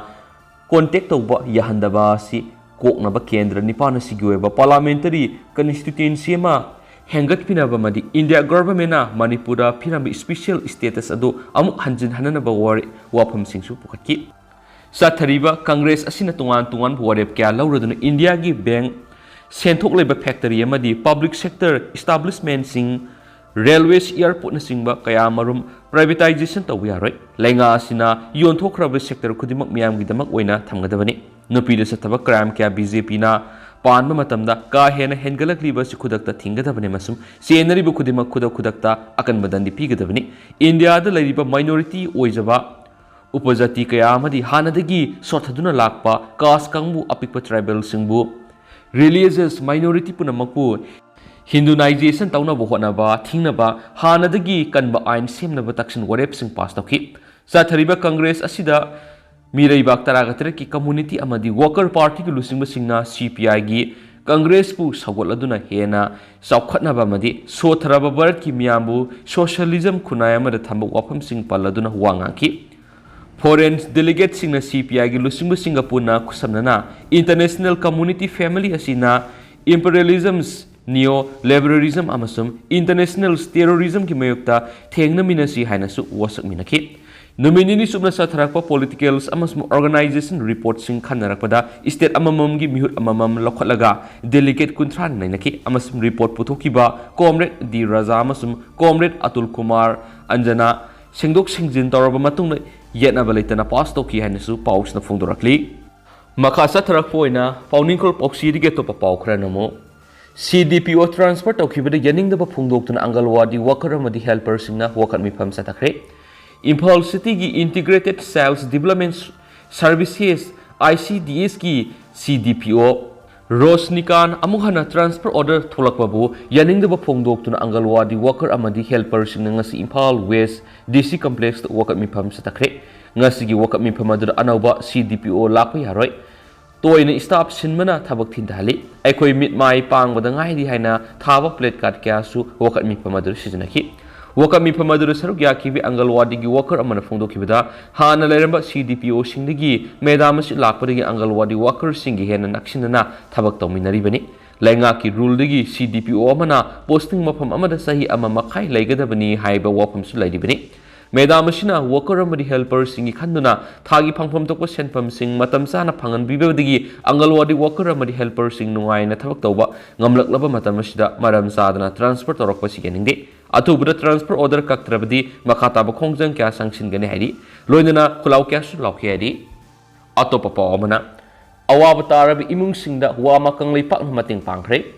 ꯀꯣꯟꯇꯦꯛ ꯇꯧꯕ ꯌꯥꯍꯟꯗꯕ ꯑꯁꯤ ꯀꯣꯛꯅꯕ ꯀꯦꯟꯗ꯭ꯔ ꯅꯤꯄꯥꯟ ꯑꯁꯤꯒꯤ ꯑꯣꯏꯕ ꯄꯥꯔꯂꯥꯃꯦꯟꯇꯔꯤ ꯀꯟꯁꯇꯤꯇ꯭ꯌꯨꯑꯦꯟꯁꯤ ꯑꯃ ꯍꯦꯟꯒꯠꯄꯤꯅꯕ ꯑꯃꯗꯤ ꯏꯟꯗꯤꯌꯥ ꯒꯚꯔꯟꯃꯦꯟꯠꯅ ꯃꯅꯤꯄꯨꯔꯗ ꯄꯤꯔꯝꯕ ꯁ꯭ꯄꯤꯁꯦꯜ ꯁ꯭ꯇꯦꯇꯁ ꯑꯗꯨ ꯑꯃꯨꯛ ꯍꯟꯖꯤꯟꯍꯟꯅꯅꯕ ꯋꯥꯔꯦ-, ꯋꯥꯐꯝꯁꯤꯡꯁꯨ ꯄꯨꯈꯠꯈꯤ꯫ ꯆꯠꯊꯔꯤꯕ ꯀꯪꯒ꯭ꯔꯦꯁ ꯑꯁꯤꯅ ꯇꯣꯉꯥꯟ ꯇꯣꯉꯥꯟꯕ ꯋꯥꯔꯦꯞ ꯀꯌꯥ ꯂꯧꯔꯗꯨꯅ ꯏꯟꯗꯤꯌꯥꯒꯤ ꯕꯦꯡꯛ, ꯁꯦꯟꯊꯣꯛ ꯂꯩꯕ ꯐꯦꯛꯇꯔꯤ ꯑꯃꯗꯤ ꯄꯕ꯭ꯂꯤꯛ ꯁꯦꯛꯇꯔ ꯏꯁꯇꯥꯕ꯭ꯂꯤꯁꯃꯦꯟꯠꯁꯤꯡ, ꯔꯦꯜꯋꯦꯁ, ꯑꯦꯌꯔꯄꯣꯔꯠꯅꯆꯤꯡꯕ ꯀꯌꯥ ꯑꯃꯔꯣꯝ ꯄ꯭ꯔꯥꯏꯚꯦꯇꯥꯏꯖꯦꯁꯟ ꯇꯧꯕ ꯌꯥꯔꯣꯏ꯫ ꯂꯩꯉꯥꯛ ꯑꯁꯤꯅ ꯌꯣꯟꯊꯣꯛꯈ꯭ꯔꯕ ꯁꯦꯛꯇꯔ ꯈꯨꯗꯤꯡꯃꯛ ꯃꯤꯌꯥꯝꯒꯤꯗꯃꯛ ꯑꯣꯏꯅ ꯊꯝꯒꯗꯕꯅꯤ꯫ ꯅꯨꯄꯤꯗ ꯆꯠꯊꯕ ꯀ꯭ꯔꯥꯏꯝ ꯀꯌꯥ ꯕꯤ ꯖꯦ ꯄꯤꯅ ꯄꯥꯟꯕ ꯃꯇꯝꯗ ꯀꯥ ꯍꯦꯟꯅ ꯍꯦꯟꯒꯠꯂꯛꯂꯤꯕ ꯑꯁꯤ ꯈꯨꯗꯛꯇ ꯊꯤꯡꯒꯗꯕꯅꯤ ꯑꯃꯁꯨꯡ ꯆꯦꯟꯅꯔꯤꯕ ꯈꯨꯗꯤꯡꯃꯛ ꯈꯨꯗꯛ ꯈꯨꯗꯛꯇ ꯑꯀꯟꯕ ꯗꯟꯗꯤ ꯄꯤꯒꯗꯕꯅꯤ꯫ ꯏꯟꯗꯤꯌꯥꯗ ꯂꯩꯔꯤꯕ ꯃꯥꯏꯅꯣꯔꯤꯇꯤ ꯑꯣꯏꯖꯕ ꯎꯄꯖꯥꯇꯤ ꯀꯌꯥ ꯑꯃꯗꯤ ꯍꯥꯟꯅꯗꯒꯤ ꯁꯣꯠꯊꯗꯨꯅ ꯂꯥꯛꯄ ꯀꯥꯁ ꯀꯥꯡꯕꯨ ꯑꯄꯤꯛꯄ ꯇ꯭ꯔꯥꯏꯕꯦꯜꯁꯤꯡꯕꯨ ꯔꯤꯂꯤꯖꯤꯌꯁ ꯃꯥꯏꯅꯣꯔꯤꯇꯤ ꯄꯨꯝꯅꯃꯛꯄꯨ ꯍꯤꯟꯗꯨꯅꯥꯏꯖꯦꯁꯟ ꯇꯧꯅꯕ ꯍꯣꯠꯅꯕ ꯊꯤꯡꯅꯕ ꯍꯥꯟꯅꯗꯒꯤ ꯀꯟꯕ ꯑꯥꯏꯟ ꯁꯦꯝꯅꯕ ꯇꯛꯁꯤꯟ ꯋꯥꯔꯦꯞꯁꯤꯡ ꯄꯥꯁ ꯇꯧꯈꯤ꯫ ꯆꯠꯊꯔꯤꯕ ꯀꯪꯒ꯭ꯔꯦꯁ ꯑꯁꯤꯗ ꯃꯤꯔꯩꯕꯥꯛ ꯇꯔꯥꯒ ꯇꯔꯦꯠꯀꯤ ꯀꯝꯃꯨꯅꯤꯇꯤ ꯑꯃꯗꯤ ꯋꯥꯀꯔ ꯄꯥꯔꯇꯤꯒꯤ ꯂꯨꯆꯤꯡꯕꯁꯤꯡꯅ ꯁꯤ ꯄꯤ ꯑꯥꯏꯒꯤ ꯀꯪꯒ꯭ꯔꯦꯁꯄꯨ ꯁꯧꯒꯠꯂꯗꯨꯅ ꯍꯦꯟꯅ ꯆꯥꯎꯈꯠꯅꯕ ꯑꯃꯗꯤ ꯁꯣꯠꯊꯔꯕ ꯚꯥꯔꯠꯀꯤ ꯃꯤꯌꯥꯝꯕꯨ ꯁꯣꯁꯤꯌꯦꯂꯤꯖꯝ ꯈꯨꯟꯅꯥꯏ ꯑꯃꯗ ꯊꯝꯕ ꯋꯥꯐꯝꯁꯤꯡ ꯄꯜꯂꯗꯨꯅ ꯋꯥ ꯉꯥꯡꯈꯤ꯫ ꯐꯣꯔꯦꯟ ꯗꯦꯂꯤꯒꯦꯠꯁꯤꯡꯅ ꯁꯤ ꯄꯤ ꯑꯥꯏꯒꯤ ꯂꯨꯆꯤꯡꯕꯁꯤꯡꯒ ꯄꯨꯟꯅ ꯈꯨꯠꯁꯝꯅꯅ ꯏꯟꯇꯔꯅꯦꯁꯅꯦꯜ ꯀꯝꯃꯨꯅꯤꯇꯤ ꯐꯦꯃꯤꯂꯤ ꯑꯁꯤꯅ ꯏꯝꯄꯔꯤꯌꯦꯂꯤꯖꯝꯁ, ꯅꯤꯑꯣ ꯂꯤꯕꯔꯦꯂꯤꯖꯝ ꯑꯃꯁꯨꯡ ꯏꯟꯇꯔꯅꯦꯁꯅꯦꯜ ꯇꯦꯔꯣꯔꯤꯖꯝꯒꯤ ꯃꯥꯌꯣꯛꯇ ꯊꯦꯡꯅꯃꯤꯟꯅꯁꯤ ꯍꯥꯏꯅꯁꯨ ꯋꯥꯁꯛꯃꯤꯟꯅꯈꯤ꯫ ꯅꯨꯃꯤꯠ ꯅꯤꯅꯤ ꯆꯨꯞꯅ ꯆꯠꯊꯔꯛꯄ ꯄꯣꯂꯤꯇꯤꯀꯦꯜꯁ ꯑꯃꯁꯨꯡ ꯑꯣꯔꯒꯅꯥꯏꯖꯦꯁꯟ ꯔꯤꯄꯣꯔꯠꯁꯤꯡ ꯈꯟꯅꯔꯛꯄꯗ ꯁ꯭ꯇꯦꯠ ꯑꯃꯃꯝꯒꯤ ꯃꯤꯍꯨꯠ ꯑꯃꯃꯝ ꯂꯧꯈꯠꯂꯒ ꯗꯦꯂꯤꯒꯦꯠ ꯀꯨꯟꯊ꯭ꯔꯥꯅ ꯅꯩꯅꯈꯤ ꯑꯃꯁꯨꯡ ꯔꯤꯄꯣꯔꯠ ꯄꯨꯊꯣꯛꯈꯤꯕ ꯀꯣꯝꯔꯦꯗ ꯗꯤ ꯔꯥꯖꯥ ꯑꯃꯁꯨꯡ ꯀꯣꯝꯔꯦꯗ ꯑꯇꯨꯜ ꯀꯨꯃꯥꯔ ꯑꯟꯖꯅꯥ ꯁꯦꯡꯗꯣꯛ ꯁꯦꯡꯖꯤꯟ ꯇꯧꯔꯕ ꯃꯇꯨꯡꯗ ꯌꯦꯠꯅꯕ ꯂꯩꯇꯅ ꯄꯥꯁ ꯇꯧꯈꯤ ꯍꯥꯏꯅꯁꯨ ꯄꯥꯎꯁꯤꯅ ꯐꯣꯡꯗꯣꯔꯛꯂꯤ꯫ ꯃꯈꯥ ꯆꯠꯊꯔꯛꯄ ꯑꯣꯏꯅ ꯄꯥꯎꯅꯤꯡꯈꯣꯜ ꯄꯥꯎꯆꯦꯗꯒꯤ ꯑꯇꯣꯞꯄ ꯄꯥꯎ ꯈꯔꯅ ꯑꯃꯨꯛ ꯁꯤ ꯗꯤ ꯄꯤ ꯑꯣ ꯇ꯭ꯔꯥꯟꯁꯐꯔ ꯇꯧꯈꯤꯕꯗ ꯌꯥꯅꯤꯡꯗꯕ ꯐꯣꯡꯗꯣꯛꯇꯨꯅ ꯑꯪꯒꯜꯋꯥꯗꯤ ꯋꯥꯀꯔ ꯑꯃꯗꯤ ꯍꯦꯜꯄꯔꯁꯤꯡꯅ ꯋꯥꯀꯠ ꯃꯤꯐꯝ ꯆꯠꯊꯈ꯭ꯔꯦ꯫ ꯏꯝꯐꯥꯜ ꯁꯤꯇꯤꯒꯤ integrated sales development services, I C D ꯑꯦꯁꯀꯤ ꯁꯤ ꯗꯤ ꯄꯤ ꯑꯣ ꯔꯣꯁꯅꯤꯀꯥꯟ ꯑꯃꯨꯛ ꯍꯟꯅ ꯇ꯭ꯔꯥꯟꯁꯐꯔ ꯑꯣꯔꯗꯔ ꯊꯣꯛꯂꯛꯄꯕꯨ ꯌꯥꯅꯤꯡꯗꯕ ꯐꯣꯡꯗꯣꯛꯇꯨꯅ ꯑꯪꯒꯜꯋꯥꯗꯤ ꯋꯥꯀꯔ ꯑꯃꯗꯤ ꯍꯦꯜꯄꯔꯁꯤꯡꯅ ꯉꯁꯤ ꯏꯝꯐꯥꯜ ꯋꯦꯁ ꯗꯤ ꯁꯤ ꯀꯝꯄ꯭ꯂꯦꯛꯁꯇ ꯋꯥꯀꯠ ꯃꯤꯐꯝ ꯆꯠꯊꯈ꯭ꯔꯦ꯫ ꯉꯁꯤꯒꯤ ꯋꯥꯀꯠ ꯃꯤꯐꯝ ꯑꯗꯨꯗ ꯑꯅꯧꯕ ꯁꯤ ꯗꯤ ꯄꯤ ꯑꯣ ꯂꯥꯛꯄ ꯌꯥꯔꯣꯏ, ꯇꯣꯏꯅ ꯁ꯭ꯇꯥꯐ ꯁꯤꯟꯕꯅ ꯊꯕꯛ ꯊꯤꯟꯊꯍꯜꯂꯤ, ꯑꯩꯈꯣꯏ ꯃꯤꯠ ꯃꯥꯏ ꯄꯥꯡꯕꯗ ꯉꯥꯏꯔꯤ ꯍꯥꯏꯅ ꯊꯥꯕ ꯄ꯭ꯂꯦ ꯀꯥꯔꯗ ꯀꯌꯥꯁꯨ ꯋꯥꯀꯠ ꯃꯤꯐꯝ ꯑꯗꯨꯗ ꯁꯤꯖꯤꯟꯅꯈꯤ꯫ ꯋꯥꯀꯠ ꯃꯤꯐꯝ ꯑꯗꯨꯗ ꯁꯔꯨꯛ ꯌꯥꯈꯤꯕꯤ ꯑꯪꯒꯜꯋꯥꯗꯤꯒꯤ ꯋꯥꯀꯔ ꯑꯃꯅ ꯐꯣꯡꯗꯣꯛꯈꯤꯕꯗ, ꯍꯥꯟꯅ ꯂꯩꯔꯝꯕ ꯁꯤ ꯗꯤ ꯄꯤ ꯑꯣꯁꯤꯡꯗꯒꯤ ꯃꯦꯗꯥꯝ ꯑꯁꯤ ꯂꯥꯛꯄꯗꯒꯤ ꯑꯪꯒꯜꯋꯥꯗꯤ ꯋꯥꯀꯔꯁꯤꯡꯒꯤ ꯍꯦꯟꯅ ꯅꯛꯁꯤꯟꯅꯅ ꯊꯕꯛ ꯇꯧꯃꯤꯟꯅꯔꯤꯕꯅꯤ꯫ ꯂꯩꯉꯥꯛꯀꯤ ꯔꯨꯜꯗꯒꯤ ꯁꯤ ꯗꯤ ꯄꯤ ꯑꯣ ꯑꯃꯅ ꯄꯣꯁꯇꯤꯡ ꯃꯐꯝ ꯑꯃꯗ ꯆꯍꯤ ꯑꯃ ꯃꯈꯥꯏ ꯂꯩꯒꯗꯕꯅꯤ ꯍꯥꯏꯕ ꯋꯥꯐꯝꯁꯨ ꯂꯩꯔꯤꯕꯅꯤ꯫ ꯃꯦꯗꯥꯝ ꯑꯁꯤꯅ ꯋꯥꯀꯔ ꯑꯃꯗꯤ ꯍꯦꯜꯄꯔꯁꯤꯡꯒꯤ ꯈꯟꯗꯨꯅ ꯊꯥꯒꯤ ꯐꯪꯐꯝ ꯊꯣꯛꯄ ꯁꯦꯟꯐꯝꯁꯤꯡ ꯃꯇꯝ ꯆꯥꯅ ꯐꯪꯍꯟꯕꯤꯕꯗꯒꯤ ꯑꯪꯒꯜꯋꯥꯗꯤ ꯋꯥꯀꯔ ꯑꯃꯗꯤ ꯍꯦꯜꯄꯔꯁꯤꯡ ꯅꯨꯡꯉꯥꯏꯅ ꯊꯕꯛ ꯇꯧꯕ ꯉꯝꯂꯛꯂꯕ ꯃꯇꯝ ꯑꯁꯤꯗ ꯃꯔꯝ ꯆꯥꯗꯅ ꯇ꯭ꯔꯥꯟꯁꯐꯔ ꯇꯧꯔꯛꯄꯁꯤ ꯌꯥꯅꯤꯡꯗꯦ꯫ ꯑꯊꯨꯕꯗ ꯇ꯭ꯔꯥꯟꯁꯐꯔ ꯑꯣꯔꯗꯔ ꯀꯛꯇ꯭ꯔꯕꯗꯤ ꯃꯈꯥ ꯇꯥꯕ ꯈꯣꯡꯖꯪ ꯀꯌꯥ ꯆꯪꯁꯤꯟꯒꯅꯤ ꯍꯥꯏꯔꯤ꯫ ꯂꯣꯏꯅꯅ ꯈꯨꯜꯂꯥꯎ ꯀꯌꯥꯁꯨ ꯂꯥꯎꯈꯤ ꯍꯥꯏꯔꯤ꯫ ꯑꯇꯣꯞꯄ ꯄꯥꯎ ꯑꯃꯅ, ꯑꯋꯥꯕ ꯇꯥꯔꯕ ꯏꯃꯨꯡꯁꯤꯡꯗ ꯋꯥꯃ ꯀꯪꯂꯩꯄꯥꯛꯅ ꯃꯇꯦꯡ ꯄꯥꯡꯈ꯭ꯔꯦ꯫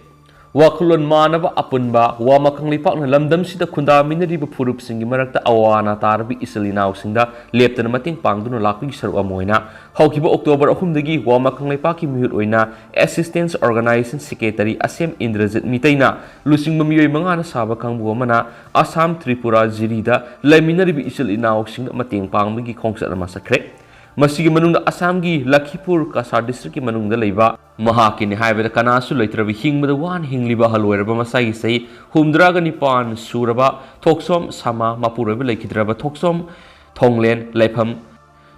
ꯋꯥꯈꯜꯂꯣꯟ ꯃꯥꯟꯅꯕ ꯑꯄꯨꯟꯕ ꯋꯥꯃꯥ ꯀꯪꯂꯩꯄꯥꯛꯅ ꯂꯝꯗꯝꯁꯤꯗ ꯈꯨꯟꯗꯥꯃꯤꯟꯅꯔꯤꯕ ꯐꯨꯔꯨꯞꯁꯤꯡꯒꯤ ꯃꯔꯛꯇ ꯑꯋꯥ ꯑꯅꯥ ꯇꯥꯔꯕ ꯏꯆꯤꯜ ꯏꯅꯥꯎꯁꯤꯡꯗ ꯂꯦꯞꯇꯅ ꯃꯇꯦꯡ ꯄꯥꯡꯗꯨꯅ ꯂꯥꯛꯄꯒꯤ ꯁꯔꯨꯛ ꯑꯃ ꯑꯣꯏꯅ ꯍꯧꯈꯤꯕ ꯑꯣꯛꯇꯣꯕꯔ ꯑꯍꯨꯝꯗꯒꯤ ꯋꯥꯃꯥ ꯀꯪꯂꯩꯄꯥꯛꯀꯤ ꯃꯤꯍꯨꯠ ꯑꯣꯏꯅ Assistance Organization Secretary ꯑꯁꯦꯝ ꯏꯟꯗ꯭ꯔꯖꯤꯠ ꯃꯤꯇꯩꯅ ꯂꯨꯆꯤꯡꯕ ꯃꯤꯑꯣꯏ ꯃꯉꯥꯅ ꯁꯥꯕ ꯀꯥꯡꯕꯨ ꯑꯃꯅ ꯑꯁꯥꯝ, ꯇ꯭ꯔꯤꯄꯨꯔꯥ, ꯖꯤꯔꯤꯗ ꯂꯩꯃꯤꯟꯅꯔꯤꯕ ꯏꯆꯤꯜ ꯏꯅꯥꯎꯁꯤꯡꯗ ꯃꯇꯦꯡ ꯄꯥꯡꯕꯒꯤ ꯈꯣꯡꯆꯠ ꯑꯃ ꯆꯠꯈ꯭ꯔꯦ꯫ ꯃꯁꯤꯒꯤ ꯃꯅꯨꯡꯗ ꯑꯁꯥꯝꯒꯤ ꯂꯈꯤꯄꯨꯔ ꯀꯁꯥꯔ district ꯀꯤ ꯃꯅꯨꯡꯗ ꯂꯩꯕ ꯃꯍꯥꯛꯀꯤꯅꯤ ꯍꯥꯏꯕꯗ ꯀꯅꯥꯁꯨ ꯂꯩꯇ꯭ꯔꯕ ꯍꯤꯡꯕꯗ ꯋꯥꯅ ꯍꯤꯡꯂꯤꯕ ꯑꯍꯜ ꯑꯣꯏꯔꯕ ꯃꯁꯥꯒꯤ ꯆꯍꯤ ꯍꯨꯝꯗ꯭ꯔꯥꯒ ꯅꯤꯄꯥꯟ ꯁꯨꯔꯕ ꯊꯣꯛꯆꯣꯝ ꯁꯃꯥ, ꯃꯄꯨꯔꯣꯏꯕ ꯂꯩꯈꯤꯗ꯭ꯔꯕ ꯊꯣꯛꯆꯣꯝ ꯊꯣꯡꯂꯦꯟ, ꯂꯩꯐꯝ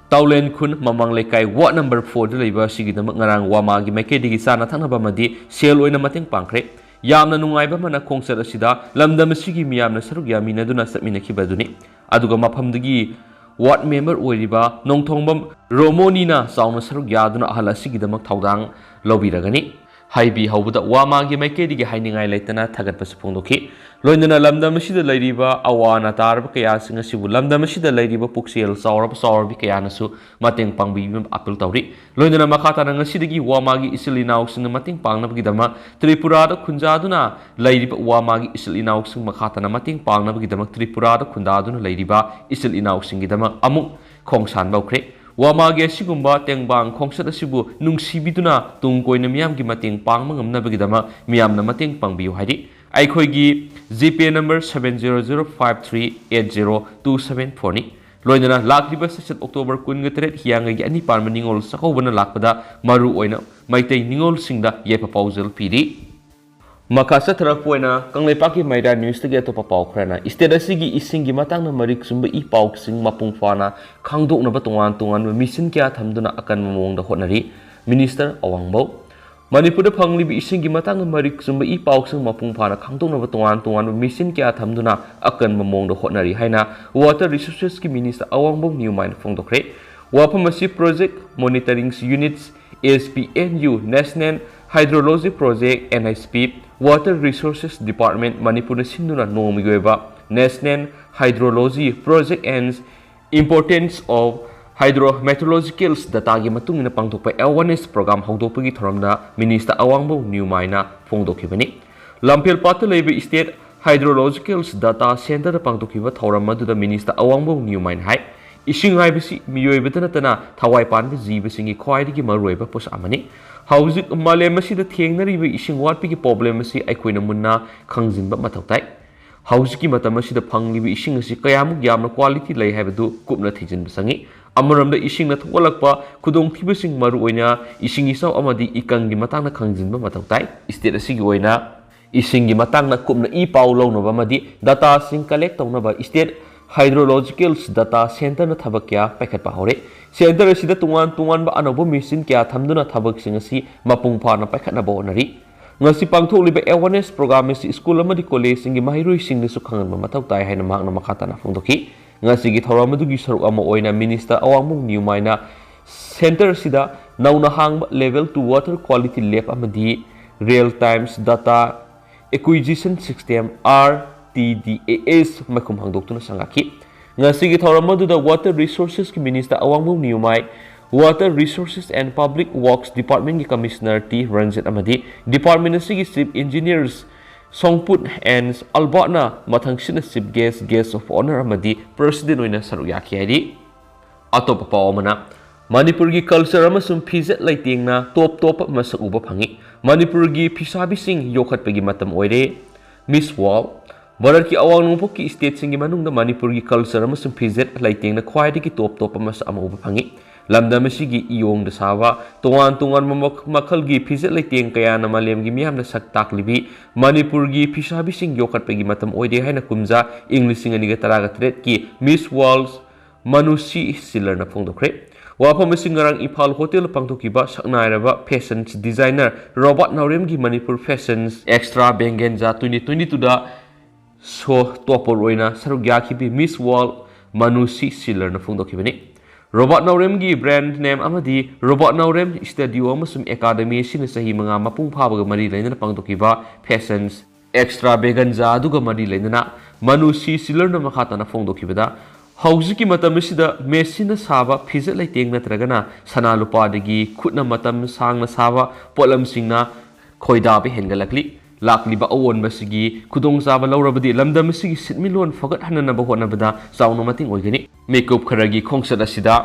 ꯇꯥꯎꯂꯦꯟ ꯈꯨꯟ, ꯃꯃꯥꯡ ꯂꯩꯀꯥꯏ, ward number four ꯗ ꯂꯩꯕ ꯑꯁꯤꯒꯤꯗꯃꯛ ꯉꯔꯥꯡ ꯋꯥꯃꯥꯒꯤ ꯃꯥꯏꯀꯩꯗꯒꯤ ꯆꯥꯅ ꯊꯛꯅꯕ ꯑꯃꯗꯤ ꯁꯦꯜ ꯑꯣꯏꯅ ꯃꯇꯦꯡ ꯄꯥꯡꯈ꯭ꯔꯦ꯫ ꯌꯥꯝꯅ ꯅꯨꯡꯉꯥꯏꯕ ꯑꯃꯅ, ꯈꯣꯡꯆꯠ ꯑꯁꯤꯗ ꯂꯝꯗꯝ ꯑꯁꯤꯒꯤ ꯃꯤꯌꯥꯝꯅ ꯁꯔꯨꯛ ꯌꯥꯃꯤꯟꯅꯗꯨꯅ ꯆꯠꯃꯤꯟꯅꯈꯤꯕ ꯑꯗꯨꯅꯤ꯫ ꯑꯗꯨꯒ ꯃꯐꯝꯗꯨꯒꯤ ward member ꯑꯣꯏꯔꯤꯕ ꯅꯣꯡꯊꯣꯡꯕꯝ ꯔꯣꯃꯣꯅꯤꯅ ꯆꯥꯎꯅ ꯁꯔꯨꯛ ꯌꯥꯗꯨꯅ ꯑꯍꯜ ꯑꯁꯤꯒꯤꯗꯃꯛ ꯊꯧꯗꯥꯡ ꯂꯧꯕꯤꯔꯒꯅꯤ꯫ ꯍꯥꯏꯕꯤ ꯍꯧꯕꯗ ꯋꯥꯃꯥꯒꯤ ꯃꯥꯏꯀꯩꯗꯒꯤ ꯍꯥꯏꯅꯤꯡꯉꯥꯏ ꯂꯩꯇꯅ ꯊꯥꯒꯠꯄꯁꯨ ꯐꯣꯡꯗꯣꯛꯈꯤ꯫ ꯂꯣꯏꯅꯅ ꯂꯝꯗꯝ ꯑꯁꯤꯗ ꯂꯩꯔꯤꯕ ꯑꯋꯥ ꯑꯅꯥ ꯇꯥꯔꯕ ꯀꯌꯥꯁꯤꯡ ꯑꯁꯤꯕꯨ ꯂꯝꯗꯝ ꯑꯁꯤꯗ ꯂꯩꯔꯤꯕ ꯄꯨꯛꯆꯦꯜ ꯆꯥꯎꯔꯕ ꯆꯥꯎꯔꯕꯤ ꯀꯌꯥꯅꯁꯨ ꯃꯇꯦꯡ ꯄꯥꯡꯕꯤꯅꯕ appeal ꯇꯧꯔꯤ꯫ ꯂꯣꯏꯅꯅ ꯃꯈꯥ ꯇꯥꯅ ꯉꯁꯤꯗꯒꯤ ꯋꯥꯃꯥꯒꯤ ꯏꯆꯤꯜ ꯏꯅꯥꯎꯁꯤꯡꯅ ꯃꯇꯦꯡ ꯄꯥꯡꯅꯕꯒꯤꯗꯃꯛ ꯇ꯭ꯔꯤꯄꯨꯔꯥꯗ ꯈꯨꯟꯖꯥꯗꯨꯅ ꯂꯩꯔꯤꯕ ꯋꯥꯃꯥꯒꯤ ꯏꯆꯤꯜ ꯏꯅꯥꯎꯁꯤꯡ ꯃꯈꯥ ꯇꯥꯅ ꯃꯇꯦꯡ ꯄꯥꯡꯅꯕꯒꯤꯗꯃꯛ ꯇ꯭ꯔꯤꯄꯨꯔꯥꯗ ꯈꯨꯟꯗꯥꯗꯨꯅ ꯂꯩꯔꯤꯕ ꯏꯆꯤꯜ ꯏꯅꯥꯎꯁꯤꯡꯒꯤꯗꯃꯛ ꯑꯃꯨꯛ ꯈꯣꯡꯁꯥꯟ ꯂꯧꯈ꯭ꯔꯦ꯫ ꯋꯥꯃꯥꯒꯤ ꯑꯁꯤꯒꯨꯝꯕ ꯇꯦꯡꯕꯥꯡ ꯈꯣꯡꯆꯠ ꯑꯁꯤꯕꯨ ꯅꯨꯡꯁꯤꯕꯤꯗꯨꯅ ꯇꯨꯡ ꯀꯣꯏꯅ ꯃꯤꯌꯥꯝꯒꯤ ꯃꯇꯦꯡ ꯄꯥꯡꯕ ꯉꯝꯅꯕꯒꯤꯗꯃꯛ ꯃꯤꯌꯥꯝꯅ ꯃꯇꯦꯡ ꯄꯥꯡꯕꯤꯌꯨ ꯍꯥꯏꯔꯤ꯫ ꯑꯩꯈꯣꯏꯒꯤ GPay number seven zero zero five three eight zero two seven four ꯅꯤ꯫ ꯂꯣꯏꯅꯅ ꯂꯥꯛꯂꯤꯕ ꯁꯦꯁꯟ ꯑꯣꯛꯇꯣꯕꯔ ꯀꯨꯟꯒ ꯇꯔꯦꯠ ꯍꯤꯌꯥꯡꯒꯩꯒꯤ ꯑꯅꯤ ꯄꯥꯟꯕ ꯅꯤꯉꯣꯜ ꯆꯥꯛꯀꯧꯕꯅ ꯂꯥꯛꯄꯗ ꯃꯔꯨ ꯑꯣꯏꯅ ꯃꯩꯇꯩ ꯅꯤꯉꯣꯜꯁꯤꯡꯗ ꯌꯥꯏꯐ ꯄꯥꯎꯖꯦꯜ ꯄꯤꯔꯤ꯫ ꯃꯈꯥ ꯆꯠꯊꯔꯛꯄ ꯑꯣꯏꯅ ꯀꯪꯂꯩꯄꯥꯛꯀꯤ ꯃꯩꯔꯥ ꯅ꯭ꯌꯨꯁꯇꯒꯤ ꯑꯇꯣꯞꯄ ꯄꯥꯎ ꯈꯔꯅ, state ꯑꯁꯤꯒꯤ ꯏꯁꯤꯡꯒꯤ ꯃꯇꯥꯡꯗ ꯃꯔꯤꯛ ꯆꯨꯝꯕ ꯏ ꯄꯥꯎꯁꯤꯡ ꯃꯄꯨꯡ ꯐꯥꯅ ꯈꯪꯗꯣꯛꯅꯕ ꯇꯣꯉꯥꯟ ꯇꯣꯉꯥꯟꯕ ꯃꯤꯁꯟ ꯀꯌꯥ ꯊꯝꯗꯨꯅ ꯑꯀꯟꯕ ꯃꯑꯣꯡꯗ ꯍꯣꯠꯅꯔꯤ꯫ ꯃꯤꯅꯤꯁꯇꯔ ꯑꯋꯥꯡꯕꯧ꯫ ꯃꯅꯤꯄꯨꯔꯗ ꯐꯪꯂꯤꯕ ꯏꯁꯤꯡꯒꯤ ꯃꯇꯥꯡꯗ ꯃꯔꯤꯛ ꯆꯨꯝꯕ ꯏ ꯄꯥꯎꯁꯤꯡ ꯃꯄꯨꯡ ꯐꯥꯅ ꯈꯪꯗꯣꯛꯅꯕ ꯇꯣꯉꯥꯟ ꯇꯣꯉꯥꯟꯕ ꯃꯤꯁꯟ ꯀꯌꯥ ꯊꯝꯗꯨꯅ ꯑꯀꯟꯕ ꯃꯑꯣꯡꯗ ꯍꯣꯠꯅꯔꯤ ꯍꯥꯏꯅ Water Resourcesꯀꯤ ꯃꯤꯅꯤꯁꯇꯔ ꯑꯋꯥꯡꯕꯧ ꯅ꯭ꯌꯨꯃꯥꯏꯅ ꯐꯣꯡꯗꯣꯛꯈ꯭ꯔꯦ꯫ ꯋꯥꯐꯝ ꯑꯁꯤ Project Monitoring Units, SPNU, National Hydrology Project, NHP, Water Resources Department, ꯃꯅꯤꯄꯨꯔꯅ ꯁꯤꯟꯗꯨꯅ ꯅꯣꯡꯃꯒꯤ ꯑꯣꯏꯕ National Hydrology Project and Importance of Hydrometeorological dataꯒꯤ ꯃꯇꯨꯡ ꯏꯟꯅ ꯄꯥꯡꯊꯣꯛꯄ awareness program ꯍꯧꯗꯣꯛꯄꯒꯤ ꯊꯧꯔꯝꯗ Minister ꯑꯋꯥꯡꯕꯝ ꯅ꯭ꯌꯨꯃꯥꯏꯅ ꯐꯣꯡꯗꯣꯛꯈꯤꯕꯅꯤ꯫ ꯂꯝꯐꯦꯜ ꯄꯥꯠꯇ ꯂꯩꯕ State Hydrological Data Centreꯗ ꯄꯥꯡꯊꯣꯛꯈꯤꯕ ꯊꯧꯔꯝ ꯑꯗꯨꯗ Minister ꯑꯋꯥꯡꯕꯝ ꯅ꯭ꯌꯨꯃꯥꯏꯅ ꯍꯥꯏ, ꯏꯁꯤꯡ ꯍꯥꯏꯕꯁꯤ ꯃꯤꯑꯣꯏꯕꯗ ꯅꯠꯇꯅ ꯊꯋꯥꯏ ꯄꯥꯟꯕ ꯖꯤꯕꯁꯤꯡꯒꯤ ꯈ꯭ꯋꯥꯏꯗꯒꯤ ꯃꯔꯨꯑꯣꯏꯕ ꯄꯣꯠꯁꯛ ꯑꯃꯅꯤ꯫ ꯍꯧꯖꯤꯛ ꯃꯥꯂꯦꯝ ꯑꯁꯤꯗ ꯊꯦꯡꯅꯔꯤꯕ ꯏꯁꯤꯡ ꯋꯥꯠꯄꯒꯤ problem ꯑꯁꯤ ꯑꯩꯈꯣꯏꯅ ꯃꯨꯟꯅ ꯈꯪꯖꯤꯟꯕ ꯃꯊꯧ ꯇꯥꯏ꯫ ꯍꯧꯖꯤꯛꯀꯤ ꯃꯇꯝ ꯑꯁꯤꯗ ꯐꯪꯂꯤꯕ ꯏꯁꯤꯡ ꯑꯁꯤ ꯀꯌꯥꯃꯨꯛ ꯌꯥꯝꯅ quality ꯂꯩ ꯍꯥꯏꯕꯗꯨ ꯀꯨꯞꯅ ꯊꯤꯖꯤꯟꯕ ꯆꯪꯏ꯫ ꯑꯃꯔꯣꯝꯗ ꯏꯁꯤꯡꯅ ꯊꯣꯛꯍꯜꯂꯛꯄ ꯈꯨꯗꯣꯡꯊꯤꯕꯁꯤꯡ, ꯃꯔꯨꯑꯣꯏꯅ ꯏꯁꯤꯡ ꯏꯆꯥꯎ ꯑꯃꯗꯤ ꯏꯀꯪꯒꯤ ꯃꯇꯥꯡꯗ ꯈꯪꯖꯤꯟꯕ ꯃꯊꯧ ꯇꯥꯏ꯫ State ꯑꯁꯤꯒꯤ ꯑꯣꯏꯅ ꯏꯁꯤꯡꯒꯤ ꯃꯇꯥꯡꯗ ꯀꯨꯞꯅ ꯏ ꯄꯥꯎ ꯂꯧꯅꯕ ꯑꯃꯗꯤ dataꯁꯤꯡ collect ꯇꯧꯅꯕ State Hydrological Data Centreꯅ ꯊꯕꯛ ꯀꯌꯥ ꯄꯥꯏꯈꯠꯄ ꯍꯧꯔꯦ꯫ Centre ꯑꯁꯤꯗ ꯇꯣꯉꯥꯟ ꯇꯣꯉꯥꯟꯕ ꯑꯅꯧꯕ machine ꯀꯌꯥ ꯊꯝꯗꯨꯅ ꯊꯕꯛꯁꯤꯡ ꯑꯁꯤ ꯃꯄꯨꯡ ꯐꯥꯅ ꯄꯥꯏꯈꯠꯅꯕ ꯍꯣꯠꯅꯔꯤ꯫ ꯉꯁꯤ ꯄꯥꯡꯊꯣꯛꯂꯤꯕ awareness program ꯑꯁꯤ school ꯑꯃꯗꯤ collegeꯁꯤꯡꯒꯤ ꯃꯍꯩꯔꯣꯏꯁꯤꯡꯗꯁꯨ ꯈꯪꯍꯟꯕ ꯃꯊꯧ ꯇꯥꯏ ꯍꯥꯏꯅ ꯃꯍꯥꯛꯅ ꯃꯈꯥ ꯇꯥꯅ ꯐꯣꯡꯗꯣꯛꯈꯤ꯫ ꯉꯁꯤꯒꯤ ꯊꯧꯔꯝ ꯑꯗꯨꯒꯤ ꯁꯔꯨꯛ ꯑꯃ ꯑꯣꯏꯅ Minister ꯑꯋꯥꯡꯕꯝ ꯅ꯭ꯌꯨꯃꯥꯏꯅ centre ꯑꯁꯤꯗ ꯅꯧꯅ ꯍꯥꯡꯕ Level two Water Quality Lab ꯑꯃꯗꯤ Real Time Data Acquisition System, R T D A S, ꯃꯈꯨꯝ ꯍꯥꯡꯗꯣꯛꯇꯨꯅ ꯁꯪꯒꯥꯈꯤ꯫ ꯉꯁꯤꯒꯤ ꯊꯧꯔꯝ ꯑꯗꯨꯗ Water Resourcesꯀꯤ Minister ꯑꯋꯥꯡꯕꯝ ꯅ꯭ꯌꯨꯃꯥꯏ, Water Resources and Public Works Departmentꯀꯤ Commissioner ꯇꯤ ꯔꯟꯖꯤꯠ ꯑꯃꯗꯤ department ꯑꯁꯤꯒꯤ Chief Engineers ꯁꯣꯡꯄꯨꯠ ꯑꯦꯟ ꯑꯜꯕꯥꯔꯠꯅ ꯃꯊꯪꯁꯤꯠꯅ Chief Guest, Guest of Honour ꯑꯃꯗꯤ President ꯑꯣꯏꯅ ꯁꯔꯨꯛ ꯌꯥꯈꯤ ꯍꯥꯏꯔꯤ꯫ ꯑꯇꯣꯞꯄ ꯄꯥꯎ ꯑꯃꯅ, ꯃꯅꯤꯄꯨꯔꯒꯤ culture ꯑꯃꯁꯨꯡ ꯐꯤꯖꯦꯠ ꯂꯩꯇꯦꯡꯅ ꯇꯣꯞ ꯇꯣꯞꯄ ꯃꯁꯛ ꯎꯕ ꯐꯪꯉꯤ꯫ ꯃꯅꯤꯄꯨꯔꯒꯤ ꯐꯤꯁꯥꯕꯤꯁꯤꯡ ꯌꯣꯛꯈꯠꯄꯒꯤ ꯃꯇꯝ ꯑꯣꯏꯔꯦ꯫ Miss World꯫ ꯚꯥꯔꯠꯀꯤ ꯑꯋꯥꯡ ꯅꯣꯡꯄꯣꯛꯀꯤ stateꯁꯤꯡꯒꯤ ꯃꯅꯨꯡꯗ ꯃꯅꯤꯄꯨꯔꯒꯤ culture ꯑꯃꯁꯨꯡ ꯐꯤꯖꯦꯠ ꯂꯩꯇꯦꯡꯅ ꯈ꯭ꯋꯥꯏꯗꯒꯤ ꯇꯣꯞ ꯇꯣꯞꯄ ꯃꯁꯛ ꯑꯃ ꯎꯕ ꯐꯪꯉꯤ꯫ ꯂꯝꯗꯝ ꯑꯁꯤꯒꯤ ꯏꯌꯣꯡꯗ ꯁꯥꯕ ꯇꯣꯉꯥꯟ ꯇꯣꯉꯥꯟꯕ ꯃꯈ-, ꯃꯈꯜꯒꯤ ꯐꯤꯖꯦꯠ ꯂꯩꯇꯦꯡ ꯀꯌꯥꯅ ꯃꯥꯂꯦꯝꯒꯤ ꯃꯤꯌꯥꯝꯗ ꯁꯛ ꯇꯥꯛꯂꯤꯕꯤ ꯃꯅꯤꯄꯨꯔꯒꯤ ꯐꯤꯁꯥꯕꯤꯁꯤꯡ ꯌꯣꯛꯈꯠꯄꯒꯤ ꯃꯇꯝ ꯑꯣꯏꯔꯦ ꯍꯥꯏꯅ ꯀꯨꯝꯖꯥ ꯏꯪ ꯂꯤꯁꯤꯡ ꯑꯅꯤꯒ ꯇꯔꯥꯒ ꯇꯔꯦꯠꯀꯤ Miss World ꯃꯅꯨꯁꯤ ꯁꯤꯜꯂꯔꯅ ꯐꯣꯡꯗꯣꯛꯈ꯭ꯔꯦ꯫ ꯋꯥꯐꯝ ꯑꯁꯤ ꯉꯔꯥꯡ ꯏꯝꯐꯥꯜ ꯍꯣꯇꯦꯜꯗ ꯄꯥꯡꯊꯣꯛꯈꯤꯕ ꯁꯛꯅꯥꯏꯔꯕ fashion designer ꯔꯣꯕꯥꯔꯠ ꯅꯥꯎꯔꯦꯝꯒꯤ Manipur Fashions Extravaganza twenty twenty twoꯗ show topper ꯑꯣꯏꯅ ꯁꯔꯨꯛ ꯌꯥꯈꯤꯕꯤ Miss World ꯃꯅꯨꯁꯤ ꯁꯤꯜꯂꯔꯅ ꯐꯣꯡꯗꯣꯛꯈꯤꯕꯅꯤ꯫ ꯔꯣꯕꯥꯔꯠ ꯅꯥꯎꯔꯦꯝꯒꯤ brand name ꯑꯃꯗꯤ ꯔꯣꯕꯥꯔꯠ ꯅꯥꯎꯔꯦꯝ Studio ꯑꯃꯁꯨꯡ Academy ꯑꯁꯤꯅ ꯆꯍꯤ ꯃꯉꯥ ꯃꯄꯨꯡ ꯐꯥꯕꯒ ꯃꯔꯤ ꯂꯩꯅꯅ ꯄꯥꯡꯊꯣꯛꯈꯤꯕ Fashions Extravaganza ꯑꯗꯨꯒ ꯃꯔꯤ ꯂꯩꯅꯅ ꯃꯅꯨꯁꯤ ꯁꯤꯜꯂꯔꯅ ꯃꯈꯥ ꯇꯥꯅ ꯐꯣꯡꯗꯣꯛꯈꯤꯕꯗ, ꯍꯧꯖꯤꯛꯀꯤ ꯃꯇꯝ ꯑꯁꯤꯗ ꯃꯦꯁꯤꯟꯅ ꯁꯥꯕ ꯐꯤꯖꯦꯠ ꯂꯩꯇꯦꯡ ꯅꯠꯇ꯭ꯔꯒꯅ ꯁꯅꯥ ꯂꯨꯄꯥꯗꯒꯤ ꯈꯨꯠꯅ ꯃꯇꯝ ꯁꯥꯡꯅ ꯁꯥꯕ ꯄꯣꯠꯂꯝꯁꯤꯡꯅ ꯈꯣꯏꯗꯥꯕ ꯍꯦꯟꯒꯠꯂꯛꯂꯤ꯫ ꯂꯥꯛꯂꯤꯕ ꯑꯑꯣꯟꯕꯁꯤꯒꯤ ꯈꯨꯗꯣꯡꯆꯥꯕ ꯂꯧꯔꯕꯗꯤ ꯂꯝꯗꯝ ꯑꯁꯤꯒꯤ ꯁꯤꯟꯃꯤꯠꯂꯣꯟ ꯐꯒꯠꯍꯟꯅꯅꯕ ꯍꯣꯠꯅꯕꯗ ꯆꯥꯎꯅ ꯃꯇꯦꯡ ꯑꯣꯏꯒꯅꯤ꯫ ꯃꯤꯀꯨꯞ ꯈꯔꯒꯤ ꯈꯣꯡꯆꯠ ꯑꯁꯤꯗ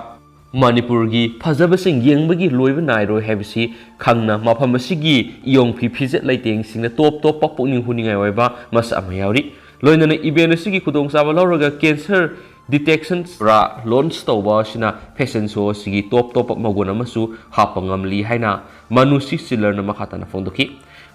ꯃꯅꯤꯄꯨꯔꯒꯤ ꯐꯖꯕꯁꯤꯡ ꯌꯦꯡꯕꯒꯤ ꯂꯣꯏꯕ ꯅꯥꯏꯔꯣꯏ ꯍꯥꯏꯕꯁꯤ ꯈꯪꯅ ꯃꯐꯝ ꯑꯁꯤꯒꯤ ꯏꯌꯣꯡ ꯐꯤ ꯐꯤꯖꯦꯠ ꯂꯩꯇꯦꯡꯁꯤꯡꯅ ꯇꯣꯞ ꯇꯣꯞꯄ ꯄꯨꯛꯅꯤꯡ ꯍꯨꯅꯤꯡꯉꯥꯏ ꯑꯣꯏꯕ ꯃꯁꯛ ꯑꯃ ꯌꯥꯎꯔꯤ꯫ ꯂꯣꯏꯅꯅ ꯏꯚꯦꯟꯠ ꯑꯁꯤꯒꯤ ꯈꯨꯗꯣꯡꯆꯥꯕ ꯂꯧꯔꯒ ꯀꯦꯟꯁꯔ ꯗꯤꯇꯦꯛꯁꯟ ꯕ꯭ꯔꯥ ꯂꯣꯟꯆ ꯇꯧꯕ ꯑꯁꯤꯅ ꯐꯦꯁꯟ ꯁꯣ ꯑꯁꯤꯒꯤ ꯇꯣꯞ ꯇꯣꯞꯄ ꯃꯒꯨꯟ ꯑꯃꯁꯨ ꯍꯥꯞꯄ ꯉꯝꯂꯤ ꯍꯥꯏꯅ ꯃꯅꯨꯁꯤ ꯁꯤꯜꯂꯔꯅ ꯃꯈꯥ ꯇꯥꯅ ꯐꯣꯡꯗꯣꯛꯈꯤ꯫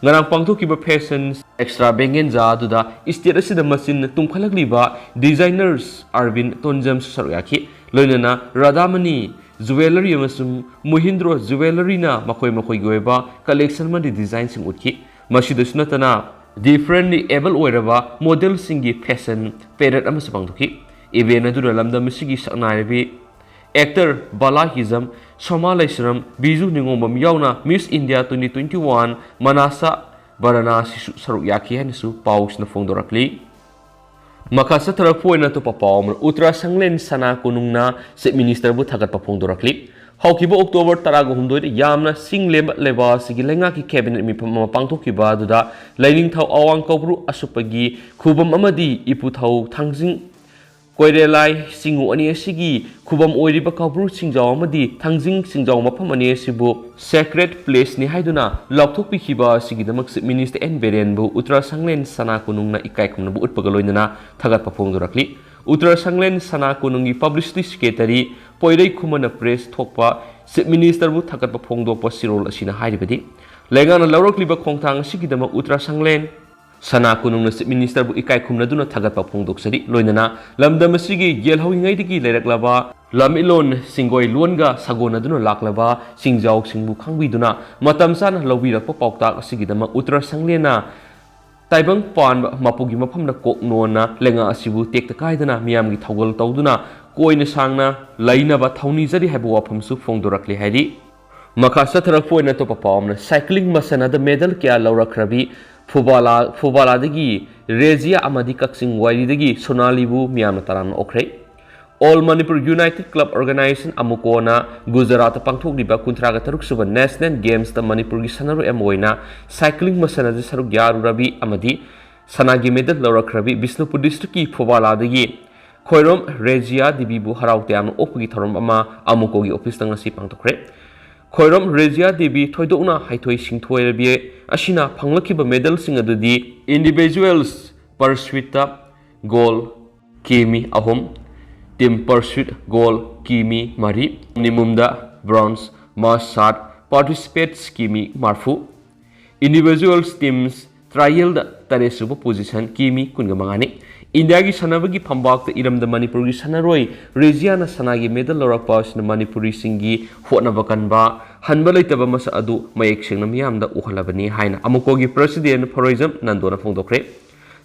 ꯉꯔꯥꯡ ꯄꯥꯡꯊꯣꯛꯈꯤꯕ ꯐꯦꯁꯟ ꯑꯦꯛꯁꯇ꯭ꯔꯥ ꯕꯦꯡꯒꯦꯟꯖꯥ ꯑꯗꯨꯗ ꯏꯁꯇꯦꯠ ꯑꯁꯤꯗ ꯃꯆꯤꯟ ꯇꯨꯝꯈꯠꯂꯛꯂꯤꯕ ꯗꯤꯖꯥꯏꯅꯔꯁ ꯑꯔꯕꯤꯟ ꯇꯣꯟꯖꯝꯁꯨ ꯁꯔꯨꯛ ꯌꯥꯈꯤ꯫ ꯂꯣꯏꯅꯅ ꯔꯥꯙꯥꯃꯅꯤ ꯖꯨꯋꯦꯂꯔꯤ ꯑꯃꯁꯨꯡ ꯃꯨꯍꯤꯟꯗ꯭ꯔꯣ ꯖꯨꯋꯦꯂꯔꯤꯅ ꯃꯈꯣꯏ ꯃꯈꯣꯏꯒꯤ ꯑꯣꯏꯕ ꯀꯂꯦꯛꯁꯟ ꯑꯃꯗꯤ ꯗꯤꯖꯥꯏꯟꯁꯤꯡ ꯎꯠꯈꯤ꯫ ꯃꯁꯤꯗꯁꯨ ꯅꯠꯇꯅ ꯗꯤꯐ꯭ꯔꯦꯟꯂꯤ ꯑꯦꯕꯜ ꯑꯣꯏꯔꯕ ꯃꯣꯗꯦꯜꯁꯤꯡꯒꯤ ꯐꯦꯁꯟ ꯄꯦꯔꯦꯠ ꯑꯃꯁꯨ ꯄꯥꯡꯊꯣꯛꯈꯤ꯫ ꯏꯚꯦꯟꯠ ꯑꯗꯨꯗ ꯂꯝꯗꯝ ꯑꯁꯤꯒꯤ ꯁꯛꯅꯥꯏꯔꯕꯤ ꯑꯦꯛꯇꯔ ꯕꯥꯂꯥ ꯍꯤꯖꯝ, ꯁꯣꯃꯥ ꯂꯩꯁ꯭ꯔꯝ, ꯕꯤꯖꯨ ꯅꯤꯉꯣꯝꯕꯝ ꯌꯥꯎꯅ ꯃꯤꯁ ꯏꯟꯗꯤꯌꯥ ꯇ꯭ꯋꯦꯟꯇꯤ ꯇ꯭ꯋꯦꯟꯇꯤ ꯋꯥꯟ ꯃꯅꯥꯁꯥ ꯕꯔꯅꯥꯁꯤꯁꯨ ꯁꯔꯨꯛ ꯌꯥꯈꯤ ꯍꯥꯏꯅꯁꯨ ꯄꯥꯎꯁꯤꯅ ꯐꯣꯡꯗꯣꯔꯛꯂꯤ꯫ ꯃꯈꯥ ꯆꯠꯊꯔꯛꯄ ꯑꯣꯏꯅ ꯑꯇꯣꯞꯄ ꯄꯥꯎ ꯑꯃꯅ ꯎꯠꯇꯔꯥ ꯁꯪꯂꯦꯟ ꯁꯅꯥ ꯀꯣꯅꯨꯡꯅ ꯆꯤꯐ ꯃꯤꯅꯤꯁꯇꯔꯕꯨ ꯊꯥꯒꯠꯄ ꯐꯣꯡꯗꯣꯔꯛꯂꯤ꯫ ꯍꯧꯈꯤꯕ ꯑꯣꯛꯇꯣꯕꯔ ꯇꯔꯥꯒ ꯍꯨꯝꯗꯣꯏꯗ ꯌꯥꯝꯅ ꯆꯤꯡ ꯂꯦꯝꯕ ꯂꯩꯕꯥꯛ ꯑꯁꯤꯒꯤ ꯂꯩꯉꯥꯛꯀꯤ ꯀꯦꯕꯤꯅꯦꯠ ꯃꯤꯐꯝ ꯑꯃ ꯄꯥꯡꯊꯣꯛꯈꯤꯕ ꯑꯗꯨꯗ ꯂꯥꯏꯅꯤꯡꯊꯧ ꯑꯋꯥꯡ ꯀꯧꯕ꯭ꯔꯨ ꯑꯁꯨꯞꯄꯒꯤ ꯈꯨꯕꯝ ꯑꯃꯗꯤ ꯏꯄꯨꯊꯧ ꯊꯥꯡꯖꯤꯡ ꯀꯣꯏꯔꯦꯂꯥꯏ ꯆꯤꯡꯉꯨ ꯑꯅꯤ ꯑꯁꯤꯒꯤ ꯈꯨꯕꯝ ꯑꯣꯏꯔꯤꯕ ꯀꯧꯕ꯭ꯔꯨ ꯆꯤꯡꯖꯥꯎ ꯑꯃꯗꯤ ꯊꯥꯡꯖꯤꯡ ꯆꯤꯡꯖꯥꯎ ꯃꯐꯝ ꯑꯅꯤ ꯑꯁꯤꯕꯨ ꯁꯦꯀ꯭ꯔꯦꯠ ꯄ꯭ꯂꯦꯁꯅꯤ ꯍꯥꯏꯗꯨꯅ ꯂꯥꯎꯊꯣꯛꯄꯤꯈꯤꯕ ꯑꯁꯤꯒꯤꯗꯃꯛ ꯆꯤꯐ ꯃꯤꯅꯤꯁꯇꯔ ꯑꯦꯟ ꯕꯤꯔꯦꯟꯕꯨ ꯎꯠꯇꯔꯥ ꯁꯪꯂꯦꯟ ꯁꯅꯥ ꯀꯣꯅꯨꯡꯅ ꯏꯀꯥꯏ ꯈꯨꯝꯅꯕ ꯎꯠꯄꯒ ꯂꯣꯏꯅꯅ ꯊꯥꯒꯠꯄ ꯐꯣꯡꯗꯣꯔꯛꯂꯤ꯫ ꯎꯠꯇꯔꯥ ꯁꯪꯂꯦꯟ ꯁꯅꯥ ꯀꯣꯅꯨꯡꯒꯤ ꯄꯕ꯭ꯂꯤꯁꯤꯇꯤ ꯁꯦꯀ꯭ꯔꯦꯇꯔꯤ ꯄꯣꯏꯔꯩ ꯈꯨꯃꯟꯅ ꯄ꯭ꯔꯦꯁ ꯊꯣꯛꯄ ꯆꯤꯐ ꯃꯤꯅꯤꯁꯇꯔꯕꯨ ꯊꯥꯒꯠꯄ ꯐꯣꯡꯗꯣꯛꯄ ꯁꯤꯔꯣꯜ ꯑꯁꯤꯅ ꯍꯥꯏꯔꯤꯕꯗꯤ, ꯂꯩꯉꯥꯛꯅ ꯂꯧꯔꯛꯂꯤꯕ ꯈꯣꯡꯊꯥꯡ ꯑꯁꯤꯒꯤꯗꯃꯛ ꯎꯠꯇꯔꯥ ꯁꯪꯂꯦꯟ ꯁꯅꯥ ꯀꯣꯅꯨꯡꯅ ꯆꯤꯐ ꯃꯤꯅꯤꯁꯇꯔꯕꯨ ꯏꯀꯥꯏ ꯈꯨꯝꯅꯗꯨꯅ ꯊꯥꯒꯠꯄ ꯐꯣꯡꯗꯣꯛꯆꯔꯤ꯫ ꯂꯣꯏꯅꯅ ꯂꯝꯗꯝ ꯑꯁꯤꯒꯤ ꯌꯦꯜꯍꯧꯔꯤꯉꯩꯗꯒꯤ ꯂꯩꯔꯛꯂꯕ ꯂꯝ ꯏꯂꯣꯟ ꯁꯤꯡꯒꯣꯏ ꯂꯣꯟꯒ ꯁꯥꯒꯣꯟꯅꯗꯨꯅ ꯂꯥꯛꯂꯕ ꯆꯤꯡꯖꯥꯎꯁꯤꯡꯕꯨ ꯈꯪꯕꯤꯗꯨꯅ ꯃꯇꯝ ꯆꯥꯅ ꯂꯧꯕꯤꯔꯛꯄ ꯄꯥꯎꯇꯥꯛ ꯑꯁꯤꯒꯤꯗꯃꯛ ꯎꯠꯇꯔꯥ ꯁꯪꯂꯦꯟꯅ ꯇꯥꯏꯕꯪ ꯄꯥꯟꯕ ꯃꯄꯨꯒꯤ ꯃꯐꯝꯗ ꯀꯣꯛ ꯅꯣꯟꯅ ꯂꯩꯉꯥꯛ ꯑꯁꯤꯕꯨ ꯇꯦꯛꯇ ꯀꯥꯏꯗꯅ ꯃꯤꯌꯥꯝꯒꯤ ꯊꯧꯒꯜ ꯇꯧꯗꯨꯅ ꯀꯣꯏꯅ ꯁꯥꯡꯅ ꯂꯩꯅꯕ ꯊꯧꯅꯤꯖꯔꯤ ꯍꯥꯏꯕ ꯋꯥꯐꯝꯁꯨ ꯐꯣꯡꯗꯣꯔꯛꯂꯤ ꯍꯥꯏꯔꯤ꯫ ꯃꯈꯥ ꯆꯠꯊꯔꯛꯄ ꯑꯣꯏꯅ ꯑꯇꯣꯞꯄ ꯄꯥꯎ ꯑꯃꯅ ꯁꯥꯏꯀ꯭ꯂꯤꯡ ꯃꯁꯥꯟꯅꯗ ꯃꯦꯗꯜ ꯀꯌꯥ ꯂꯧꯔꯛꯈ꯭ꯔꯕꯤ ꯐꯨꯕꯥꯂꯥ, ꯐꯨꯕꯥꯂꯥꯗꯒꯤ ꯔꯦꯖꯤꯌꯥ ꯑꯃꯗꯤ ꯀꯛꯆꯤꯡ ꯋꯥꯏꯔꯤꯗꯒꯤ ꯁꯣꯅꯥꯂꯤꯕꯨ ꯃꯤꯌꯥꯝꯅ ꯇꯔꯥꯝꯅ ꯑꯣꯛꯈ꯭ꯔꯦ꯫ All Manipur United Club Organization, ꯑꯃꯨꯀꯣꯅ ꯒꯨꯖꯔꯥꯠꯇ ꯄꯥꯡꯊꯣꯛꯂꯤꯕ ꯀꯨꯟꯊ꯭ꯔꯥꯒ ꯇꯔꯨꯛ ꯁꯨꯕ National Gamesꯇ ꯃꯅꯤꯄꯨꯔꯒꯤ ꯁꯥꯟꯅꯔꯣꯏ ꯑꯃ ꯑꯣꯏꯅ cycling ꯃꯁꯥꯟꯅꯗ ꯁꯔꯨꯛ ꯌꯥꯔꯨꯔꯕꯤ ꯑꯃꯗꯤ ꯁꯅꯥꯒꯤ medal ꯂꯧꯔꯛꯈ꯭ꯔꯕꯤ ꯕꯤꯁꯅꯨꯄꯨꯔ districtꯀꯤ ꯐꯣꯕꯥꯂꯥꯗꯒꯤ ꯈꯣꯏꯔꯣꯝ ꯔꯦꯖꯤꯌꯥ ꯗꯦꯕꯤꯕꯨ ꯍꯔꯥꯎ ꯇꯌꯥꯝꯅ ꯑꯣꯛꯄꯒꯤ ꯊꯧꯔꯝ ꯑꯃ ꯑꯃꯨꯀꯣꯒꯤ officeꯇ ꯉꯁꯤ ꯄꯥꯡꯊꯣꯛꯈ꯭ꯔꯦ꯫ ꯈꯣꯏꯔꯣꯝ ꯔꯦꯖꯤꯌꯥ ꯗꯦꯕꯤ ꯊꯣꯏꯗꯣꯛꯅ ꯍꯩꯊꯣꯏ ꯁꯤꯡꯊꯣꯏꯔꯕꯤ ꯑꯁꯤꯅ ꯐꯪꯂꯛꯈꯤꯕ medalꯁꯤꯡ ꯑꯗꯨꯗꯤ individuals pursuitꯇ gold ꯀꯤꯃꯤ ꯑꯍꯨꯝ, team pursuit gold ꯀꯤꯃꯤ ꯃꯔꯤ, minimumꯗ bronze, mass start participants ꯀꯤꯃꯤ ꯃꯔꯤꯐꯨ, individuals teams trialꯗ ꯇꯔꯦꯠ ꯁꯨꯕ position ꯀꯤꯃꯤ ꯀꯨꯟꯒ ꯃꯉꯥꯅꯤ꯫ ꯏꯟꯗꯤꯌꯥꯒꯤ ꯁꯥꯟꯅꯕꯒꯤ ꯐꯝꯕꯥꯛꯇ ꯏꯔꯝꯗ ꯃꯅꯤꯄꯨꯔꯒꯤ ꯁꯥꯟꯅꯔꯣꯏ ꯔꯦꯖꯤꯌꯥꯅ ꯁꯅꯥꯒꯤ medal ꯂꯧꯔꯛꯄ ꯑꯁꯤꯅ ꯃꯅꯤꯄꯨꯔꯤꯁꯤꯡꯒꯤ ꯍꯣꯠꯅꯕ ꯀꯟꯕ, ꯍꯟꯕ ꯂꯩꯇꯕ ꯃꯁꯛ ꯑꯗꯨ ꯃꯌꯦꯛ ꯁꯦꯡꯅ ꯃꯤꯌꯥꯝꯗ ꯎꯍꯜꯂꯕꯅꯤ ꯍꯥꯏꯅ ꯑꯃꯨꯀꯣꯒꯤ president ꯐꯔꯣꯏꯖꯝ ꯅꯟꯗꯣꯅ ꯐꯣꯡꯗꯣꯛꯈ꯭ꯔꯦ꯫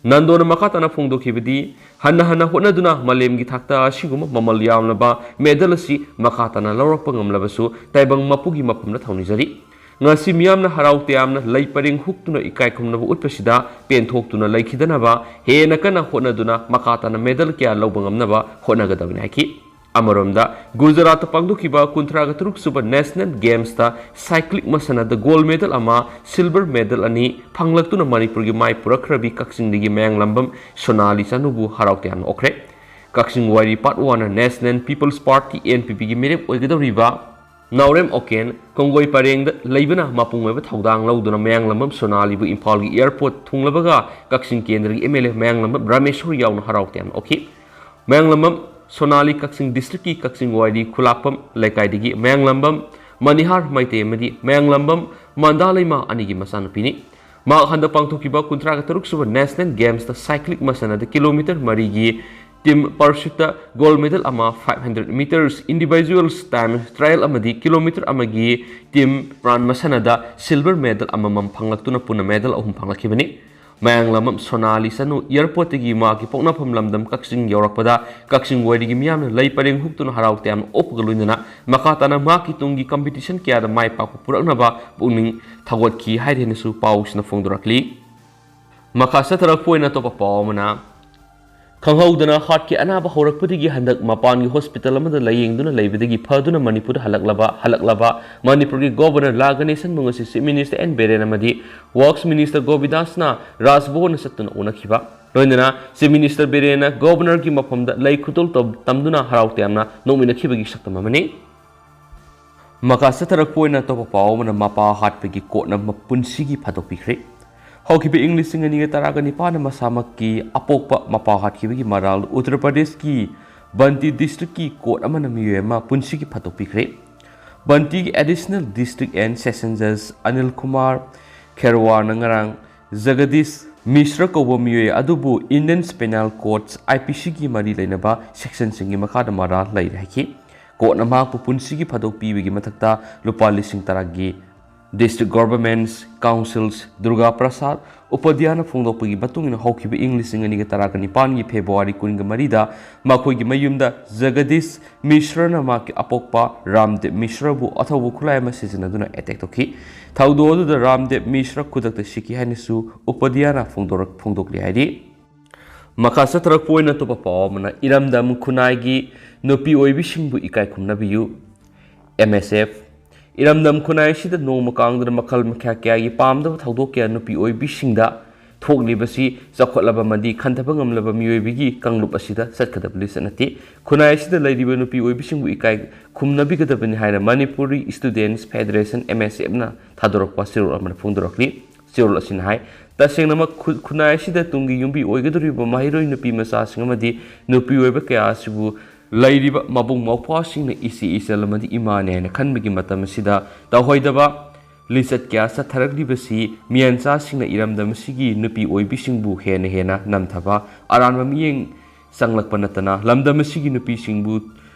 ꯅꯟꯗꯣꯅ ꯃꯈꯥ ꯇꯥꯅ ꯐꯣꯡꯗꯣꯛꯈꯤꯕꯗꯤ, ꯍꯟꯅ ꯍꯟꯅ ꯍꯣꯠꯅꯗꯨꯅ ꯃꯥꯂꯦꯝꯒꯤ ꯊꯥꯛꯇ ꯑꯁꯤꯒꯨꯝꯕ ꯃꯃꯜ ꯌꯥꯝꯂꯕ medal ꯑꯁꯤ ꯃꯈꯥ ꯇꯥꯅ ꯂꯧꯔꯛꯄ ꯉꯝꯂꯕꯁꯨ ꯇꯥꯏꯕꯪ ꯃꯄꯨꯒꯤ ꯃꯐꯝꯗ ꯊꯧꯅꯤꯖꯔꯤ꯫ ꯉꯁꯤ ꯃꯤꯌꯥꯝꯅ ꯍꯔꯥꯎ ꯇꯌꯥꯝꯅ ꯂꯩ ꯄꯔꯦꯡ ꯍꯨꯛꯇꯨꯅ ꯏꯀꯥꯏ ꯈꯨꯝꯅꯕ ꯎꯠꯄꯁꯤꯗ ꯄꯦꯟꯊꯣꯛꯇꯨꯅ ꯂꯩꯈꯤꯗꯅꯕ ꯍꯦꯟꯅ ꯀꯟꯅ ꯍꯣꯠꯅꯗꯨꯅ ꯃꯈꯥ ꯇꯥꯅ medal ꯀꯌꯥ ꯂꯧꯕ ꯉꯝꯅꯕ ꯍꯣꯠꯅꯒꯗꯕꯅꯤ ꯍꯥꯏꯈꯤ꯫ ꯑꯃꯔꯣꯝꯗ, ꯒꯨꯖꯔꯥꯠꯇ ꯄꯥꯡꯊꯣꯛꯈꯤꯕ ꯀꯨꯟꯊ꯭ꯔꯥꯒ ꯇꯔꯨꯛ ꯁꯨꯕ National Gamesꯇ cycling ꯃꯁꯥꯟꯅꯗ gold medal ꯑꯃ, silver medal ꯑꯅꯤ ꯐꯪꯂꯛꯇꯨꯅ ꯃꯅꯤꯄꯨꯔꯒꯤ ꯃꯥꯏ ꯄꯨꯔꯛꯈ꯭ꯔꯕꯤ ꯀꯛꯆꯤꯡꯗꯒꯤ ꯃꯌꯥꯡꯂꯝꯕꯝ ꯁꯣꯅꯥꯂꯤ ꯆꯅꯨꯕꯨ ꯍꯔꯥꯎ ꯇꯌꯥꯝꯅ ꯑꯣꯛꯈ꯭ꯔꯦ꯫ ꯀꯛꯆꯤꯡ ꯋꯥꯏꯔꯤ Part Oneꯅ National People's Partyꯒꯤ, NPPꯒꯤ ꯃꯤꯔꯦꯞ ꯑꯣꯏꯒꯗꯧꯔꯤꯕ ꯅꯥꯎꯔꯦꯝ ꯑꯣꯀꯦꯟ ꯀꯣꯡꯒꯣꯏ ꯄꯔꯦꯡꯗ ꯂꯩꯕꯅ ꯃꯄꯨꯡ ꯑꯣꯏꯕ ꯊꯧꯗꯥꯡ ꯂꯧꯗꯨꯅ ꯃꯌꯥꯡꯂꯝꯕꯝ ꯁꯣꯅꯥꯂꯤꯕꯨ ꯏꯝꯐꯥꯜꯒꯤ airport ꯊꯨꯡꯂꯕꯒ ꯀꯛꯆꯤꯡ ꯀꯦꯟꯗ꯭ꯔꯒꯤ MLA ꯃꯌꯥꯡꯂꯝꯕꯝ ꯔꯥꯃꯦꯁꯣꯔ ꯌꯥꯎꯅ ꯍꯔꯥꯎ ꯇꯌꯥꯝꯅ ꯑꯣꯛꯈꯤ꯫ ꯃꯌꯥꯡꯂꯝꯕꯝ ꯁꯣꯅꯥꯂꯤ ꯀꯛꯆꯤꯡ districtꯀꯤ ꯀꯛꯆꯤꯡ ꯋꯥꯏꯔꯤ ꯈꯨꯂꯥꯛꯄꯝ ꯂꯩꯀꯥꯏꯗꯒꯤ ꯃꯌꯥꯡꯂꯝꯕꯝ ꯃꯅꯤꯍꯥꯔ ꯃꯩꯇꯩ ꯑꯃꯗꯤ ꯃꯌꯥꯡꯂꯝꯕꯝ ꯃꯟꯗꯥꯂꯩꯃ ꯑꯅꯤꯒꯤ ꯃꯆꯥꯅꯨꯄꯤꯅꯤ꯫ ꯃꯍꯥꯛ ꯍꯟꯗꯛ ꯄꯥꯡꯊꯣꯛꯈꯤꯕ ꯀꯨꯟꯊ꯭ꯔꯥꯒ ꯇꯔꯨꯛ ꯁꯨꯕ National Gamesꯇ cycling ꯃꯁꯥꯟꯅꯗ kilometre ꯃꯔꯤꯒꯤ team pursuitꯇ gold medal ꯑꯃ, five hundred metres individuals time trial ꯑꯃꯗꯤ kilometre ꯑꯃꯒꯤ team run ꯃꯁꯥꯟꯅꯗ silver medal ꯑꯃꯃꯝ ꯐꯪꯂꯛꯇꯨꯅ ꯄꯨꯟꯅ medal ꯑꯍꯨꯝ ꯐꯪꯂꯛꯈꯤꯕꯅꯤ꯫ ꯃꯌꯥꯡꯂꯝꯕꯝ ꯁꯣꯅꯥꯂꯤ ꯆꯅꯨ airportꯇꯒꯤ ꯃꯍꯥꯛꯀꯤ ꯄꯣꯛꯅꯐꯝ ꯂꯝꯗꯝ ꯀꯛꯆꯤꯡ ꯌꯧꯔꯛꯄꯗ ꯀꯛꯆꯤꯡ ꯋꯥꯏꯔꯤꯒꯤ ꯃꯤꯌꯥꯝꯅ ꯂꯩ ꯄꯔꯦꯡ ꯍꯨꯛꯇꯨꯅ ꯍꯔꯥꯎ ꯇꯌꯥꯝꯅ ꯑꯣꯛꯄꯒ ꯂꯣꯏꯅꯅ ꯃꯈꯥ ꯇꯥꯅ ꯃꯍꯥꯛꯀꯤ ꯇꯨꯡꯒꯤ competition ꯀꯌꯥꯗ ꯃꯥꯏ ꯄꯥꯛꯄ ꯄꯨꯔꯛꯅꯕ ꯄꯨꯛꯅꯤꯡ ꯊꯧꯒꯠꯈꯤ ꯍꯥꯏꯗꯨꯅꯁꯨ ꯄꯥꯎꯁꯤꯅ ꯐꯣꯡꯗꯣꯔꯛꯂꯤ꯫ ꯃꯈꯥ ꯆꯠꯊꯔꯛꯄ ꯑꯣꯏꯅ ꯑꯇꯣꯞꯄ ꯄꯥꯎ ꯑꯃꯅ, ꯈꯪꯍꯧꯗꯅ ꯍꯥꯔꯠꯀꯤ ꯑꯅꯥꯕ ꯍꯧꯔꯛꯄꯗꯒꯤ ꯍꯟꯗꯛ ꯃꯄꯥꯟꯒꯤ ꯍꯣꯁꯄꯤꯇꯥꯜ ꯑꯃꯗ ꯂꯥꯌꯦꯡꯗꯨꯅ ꯂꯩꯕꯗꯒꯤ ꯐꯗꯨꯅ ꯃꯅꯤꯄꯨꯔꯗ ꯍꯜꯂꯛꯂꯕ ꯍꯜꯂꯛꯂꯕ ꯃꯅꯤꯄꯨꯔꯒꯤ ꯒꯣꯚꯔꯅꯔ ꯂꯥ ꯒꯅꯦꯁꯟꯕꯨ ꯉꯁꯤ ꯆꯤꯐ ꯃꯤꯅꯤꯁꯇꯔ ꯑꯦꯟ ꯕꯤꯔꯦꯟ ꯑꯃꯗꯤ ꯋꯔꯛꯁ ꯃꯤꯅꯤꯁꯇꯔ ꯒꯣꯕꯤꯟꯗꯥꯁꯅ ꯔꯥꯖꯚꯕꯟꯗ ꯆꯠꯇꯨꯅ ꯎꯅꯈꯤꯕ꯫ ꯂꯣꯏꯅꯅ ꯆꯤꯐ ꯃꯤꯅꯤꯁꯇꯔ ꯕꯤꯔꯦꯟꯅ ꯒꯣꯚꯔꯅꯔꯒꯤ ꯃꯐꯝꯗ ꯂꯩ ꯈꯨꯗꯣꯜ ꯇꯝ-, ꯇꯝꯗꯨꯅ ꯍꯔꯥꯎ ꯇꯌꯥꯝꯅ ꯅꯣꯛꯃꯤꯟꯅꯈꯤꯕꯒꯤ ꯁꯛꯇꯝ ꯑꯃꯅꯤ꯫ ꯃꯈꯥ ꯆꯠꯊꯔꯛꯄ ꯑꯣꯏꯅ ꯑꯇꯣꯞꯄ ꯄꯥꯎ ꯑꯃꯅ ꯃꯄꯥ ꯍꯥꯠꯄꯒꯤ ꯀꯣꯔꯠꯅ ꯃꯄꯨꯟꯁꯤꯒꯤ ꯐꯥꯗꯣꯛꯄꯤꯈ꯭ꯔꯦ꯫ ꯍꯧꯈꯤꯕ ꯏꯪ ꯂꯤꯁꯤꯡ ꯑꯅꯤꯒ ꯇꯔꯥꯒ ꯅꯤꯄꯥꯟꯗ ꯃꯁꯥꯃꯛꯀꯤ ꯑꯄꯣꯛꯄ ꯃꯄꯥ ꯍꯥꯠꯈꯤꯕꯒꯤ ꯃꯔꯥꯜ ꯎꯠꯇꯔ ꯄ꯭ꯔꯗꯦꯁꯀꯤ ꯕꯟꯇꯤ ꯗꯤꯁꯇ꯭ꯔꯤꯛꯀꯤ ꯀꯣꯔꯠ ꯑꯃꯅ ꯃꯤꯑꯣꯏ ꯑꯃ ꯄꯨꯟꯁꯤꯒꯤ ꯐꯥꯗꯣꯛꯄꯤꯈ꯭ꯔꯦ꯫ ꯕꯟꯇꯤꯒꯤ ꯑꯦꯗꯤꯁꯅꯦꯜ ꯗꯤꯁꯇ꯭ꯔꯤꯛ ꯑꯦꯟ ꯁꯦꯁꯟ ꯖꯖ ꯑꯅꯤꯜ ꯀꯨꯃꯥꯔ ꯈꯦꯔꯋꯥꯔꯅ ꯉꯔꯥꯡ ꯖꯒꯗꯤꯁ ꯃꯤꯁ꯭ꯔ ꯀꯧꯕ ꯃꯤꯑꯣꯏ ꯑꯗꯨꯕꯨ Indian penal code, I P ꯁꯤꯒꯤ ꯃꯔꯤ ꯂꯩꯅꯕ ꯁꯦꯛꯁꯟꯁꯤꯡꯒꯤ ꯃꯈꯥꯗ ꯃꯔꯥꯜ ꯂꯩꯔꯦ ꯍꯥꯏꯈꯤ꯫ ꯀꯣꯔꯠꯅ ꯃꯍꯥꯛꯄꯨ ꯄꯨꯟꯁꯤꯒꯤ ꯐꯥꯗꯣꯛ ꯄꯤꯕꯒꯤ ꯃꯊꯛꯇ ꯂꯨꯄꯥ ꯂꯤꯁꯤꯡ ꯇꯔꯥꯒꯤ District Governments Councils ꯗꯨꯔꯒꯥ ꯄ꯭ꯔꯁꯥꯗ ꯎꯄꯥꯙ꯭ꯌꯥꯅ ꯐꯣꯡꯗꯣꯛꯄꯒꯤ ꯃꯇꯨꯡ ꯏꯟꯅ ꯍꯧꯈꯤꯕ ꯏꯪ ꯂꯤꯁꯤꯡ ꯑꯅꯤꯒ ꯇꯔꯥꯒ ꯅꯤꯄꯥꯟꯒꯤ ꯐꯦꯕ꯭ꯔꯨꯋꯥꯔꯤ ꯀꯨꯟꯒ ꯃꯔꯤꯗ ꯃꯈꯣꯏꯒꯤ ꯃꯌꯨꯝꯗ ꯖꯒꯗꯤꯁ ꯃꯤꯁ꯭ꯔꯅ ꯃꯍꯥꯛꯀꯤ ꯑꯄꯣꯛꯄ ꯔꯥꯝꯗꯦꯕ ꯃꯤꯁ꯭ꯔꯕꯨ ꯑꯊꯧꯕ ꯈꯨꯠꯂꯥꯏ ꯑꯃ ꯁꯤꯖꯤꯟꯅꯗꯨꯅ ꯑꯦꯇꯦꯛ ꯇꯧꯈꯤ꯫ ꯊꯧꯗꯣꯛ ꯑꯗꯨꯗ ꯔꯥꯝꯗꯦꯕ ꯃꯤꯁ꯭ꯔ ꯈꯨꯗꯛꯇ ꯁꯤꯈꯤ ꯍꯥꯏꯅꯁꯨ ꯎꯄꯥꯙ꯭ꯌꯥꯅ ꯐꯣꯡꯗꯣꯔꯛ-, ꯐꯣꯡꯗꯣꯛꯂꯤ ꯍꯥꯏꯔꯤ꯫ ꯃꯈꯥ ꯆꯠꯊꯔꯛꯄ ꯑꯣꯏꯅ ꯑꯇꯣꯞꯄ ꯄꯥꯎ ꯑꯃꯅ, ꯏꯔꯝꯗꯝ ꯈꯨꯟꯅꯥꯏꯒꯤ ꯅꯨꯄꯤ ꯑꯣꯏꯕꯤꯁꯤꯡꯕꯨ ꯏꯀꯥꯏ ꯈꯨꯝꯅꯕꯤꯌꯨ, ꯑꯦꯝ ꯑꯦꯁ ꯑꯦꯐ꯫ ꯏꯔꯝꯗꯝ ꯈꯨꯟꯅꯥꯏ ꯑꯁꯤꯗ ꯅꯣꯡꯃ ꯀꯥꯡꯗꯅ ꯃꯈꯜ ꯃꯈꯥ ꯀꯌꯥꯒꯤ ꯄꯥꯝꯗꯕ ꯊꯧꯗꯣꯛ ꯀꯌꯥ ꯅꯨꯄꯤ ꯑꯣꯏꯕꯤꯁꯤꯡꯗ ꯊꯣꯛꯂꯤꯕꯁꯤ ꯆꯥꯎꯈꯠꯂꯕ ꯑꯃꯗꯤ ꯈꯟꯊꯕ ꯉꯝꯂꯕ ꯃꯤꯑꯣꯏꯕꯒꯤ ꯀꯥꯡꯂꯨꯞ ꯑꯁꯤꯗ ꯆꯠꯀꯗꯕ ꯂꯤꯆꯠ ꯅꯠꯇꯦ꯫ ꯈꯨꯟꯅꯥꯏ ꯑꯁꯤꯗ ꯂꯩꯔꯤꯕ ꯅꯨꯄꯤ ꯑꯣꯏꯕꯤꯁꯤꯡꯕꯨ ꯏꯀꯥꯏ ꯈꯨꯝꯅꯕꯤꯒꯗꯕꯅꯤ ꯍꯥꯏꯅ ꯃꯅꯤꯄꯨꯔꯤ ꯁ꯭ꯇꯨꯗꯦꯟꯠꯁ ꯐꯦꯗꯔꯦꯁꯟ, ꯑꯦꯝ ꯑꯦꯁ ꯑꯦꯐꯅ ꯊꯥꯗꯣꯔꯛꯄ ꯆꯦꯔꯣꯜ ꯑꯃꯅ ꯐꯣꯡꯗꯣꯔꯛꯂꯤ꯫ ꯆꯦꯔꯣꯜ ꯑꯁꯤꯅ ꯍꯥꯏ, ꯇꯁꯦꯡꯅꯃꯛ ꯈꯨ-, ꯈꯨꯟꯅꯥꯏ ꯑꯁꯤꯗ ꯇꯨꯡꯒꯤ ꯌꯨꯝꯕꯤ ꯑꯣꯏꯒꯗꯧꯔꯤꯕ ꯃꯍꯩꯔꯣꯏ ꯅꯨꯄꯤ ꯃꯆꯥꯁꯤꯡ ꯑꯃꯗꯤ ꯅꯨꯄꯤ ꯑꯣꯏꯕ ꯀꯌꯥ ꯑꯁꯤꯕꯨ ꯂꯩꯔꯤꯕ ꯃꯕꯨꯡ ꯃꯧꯄ꯭ꯋꯥꯁꯤꯡꯅ ꯏꯆꯦ ꯏꯆꯜ ꯑꯃꯗꯤ ꯏꯃꯥꯅꯦ ꯍꯥꯏꯅ ꯈꯟꯕꯒꯤ ꯃꯇꯝ ꯑꯁꯤꯗ ꯇꯧꯍꯩꯗꯕ ꯂꯤꯆꯠ ꯀꯌꯥ ꯆꯠꯊꯔꯛꯂꯤꯕꯁꯤ ꯃꯤꯌꯥꯟꯆꯥꯁꯤꯡꯅ ꯏꯔꯝꯗꯝ ꯑꯁꯤꯒꯤ ꯅꯨꯄꯤ ꯑꯣꯏꯕꯤꯁꯤꯡꯕꯨ ꯍꯦꯟꯅ ꯍꯦꯟꯅ ꯅꯝꯊꯕ, ꯑꯔꯥꯟꯕ ꯃꯤꯠꯌꯦꯡ ꯆꯪꯂꯛꯄ ꯅꯠꯇꯅ ꯂꯝꯗꯝ ꯑꯁꯤꯒꯤ ꯅꯨꯄꯤꯁꯤꯡꯕꯨ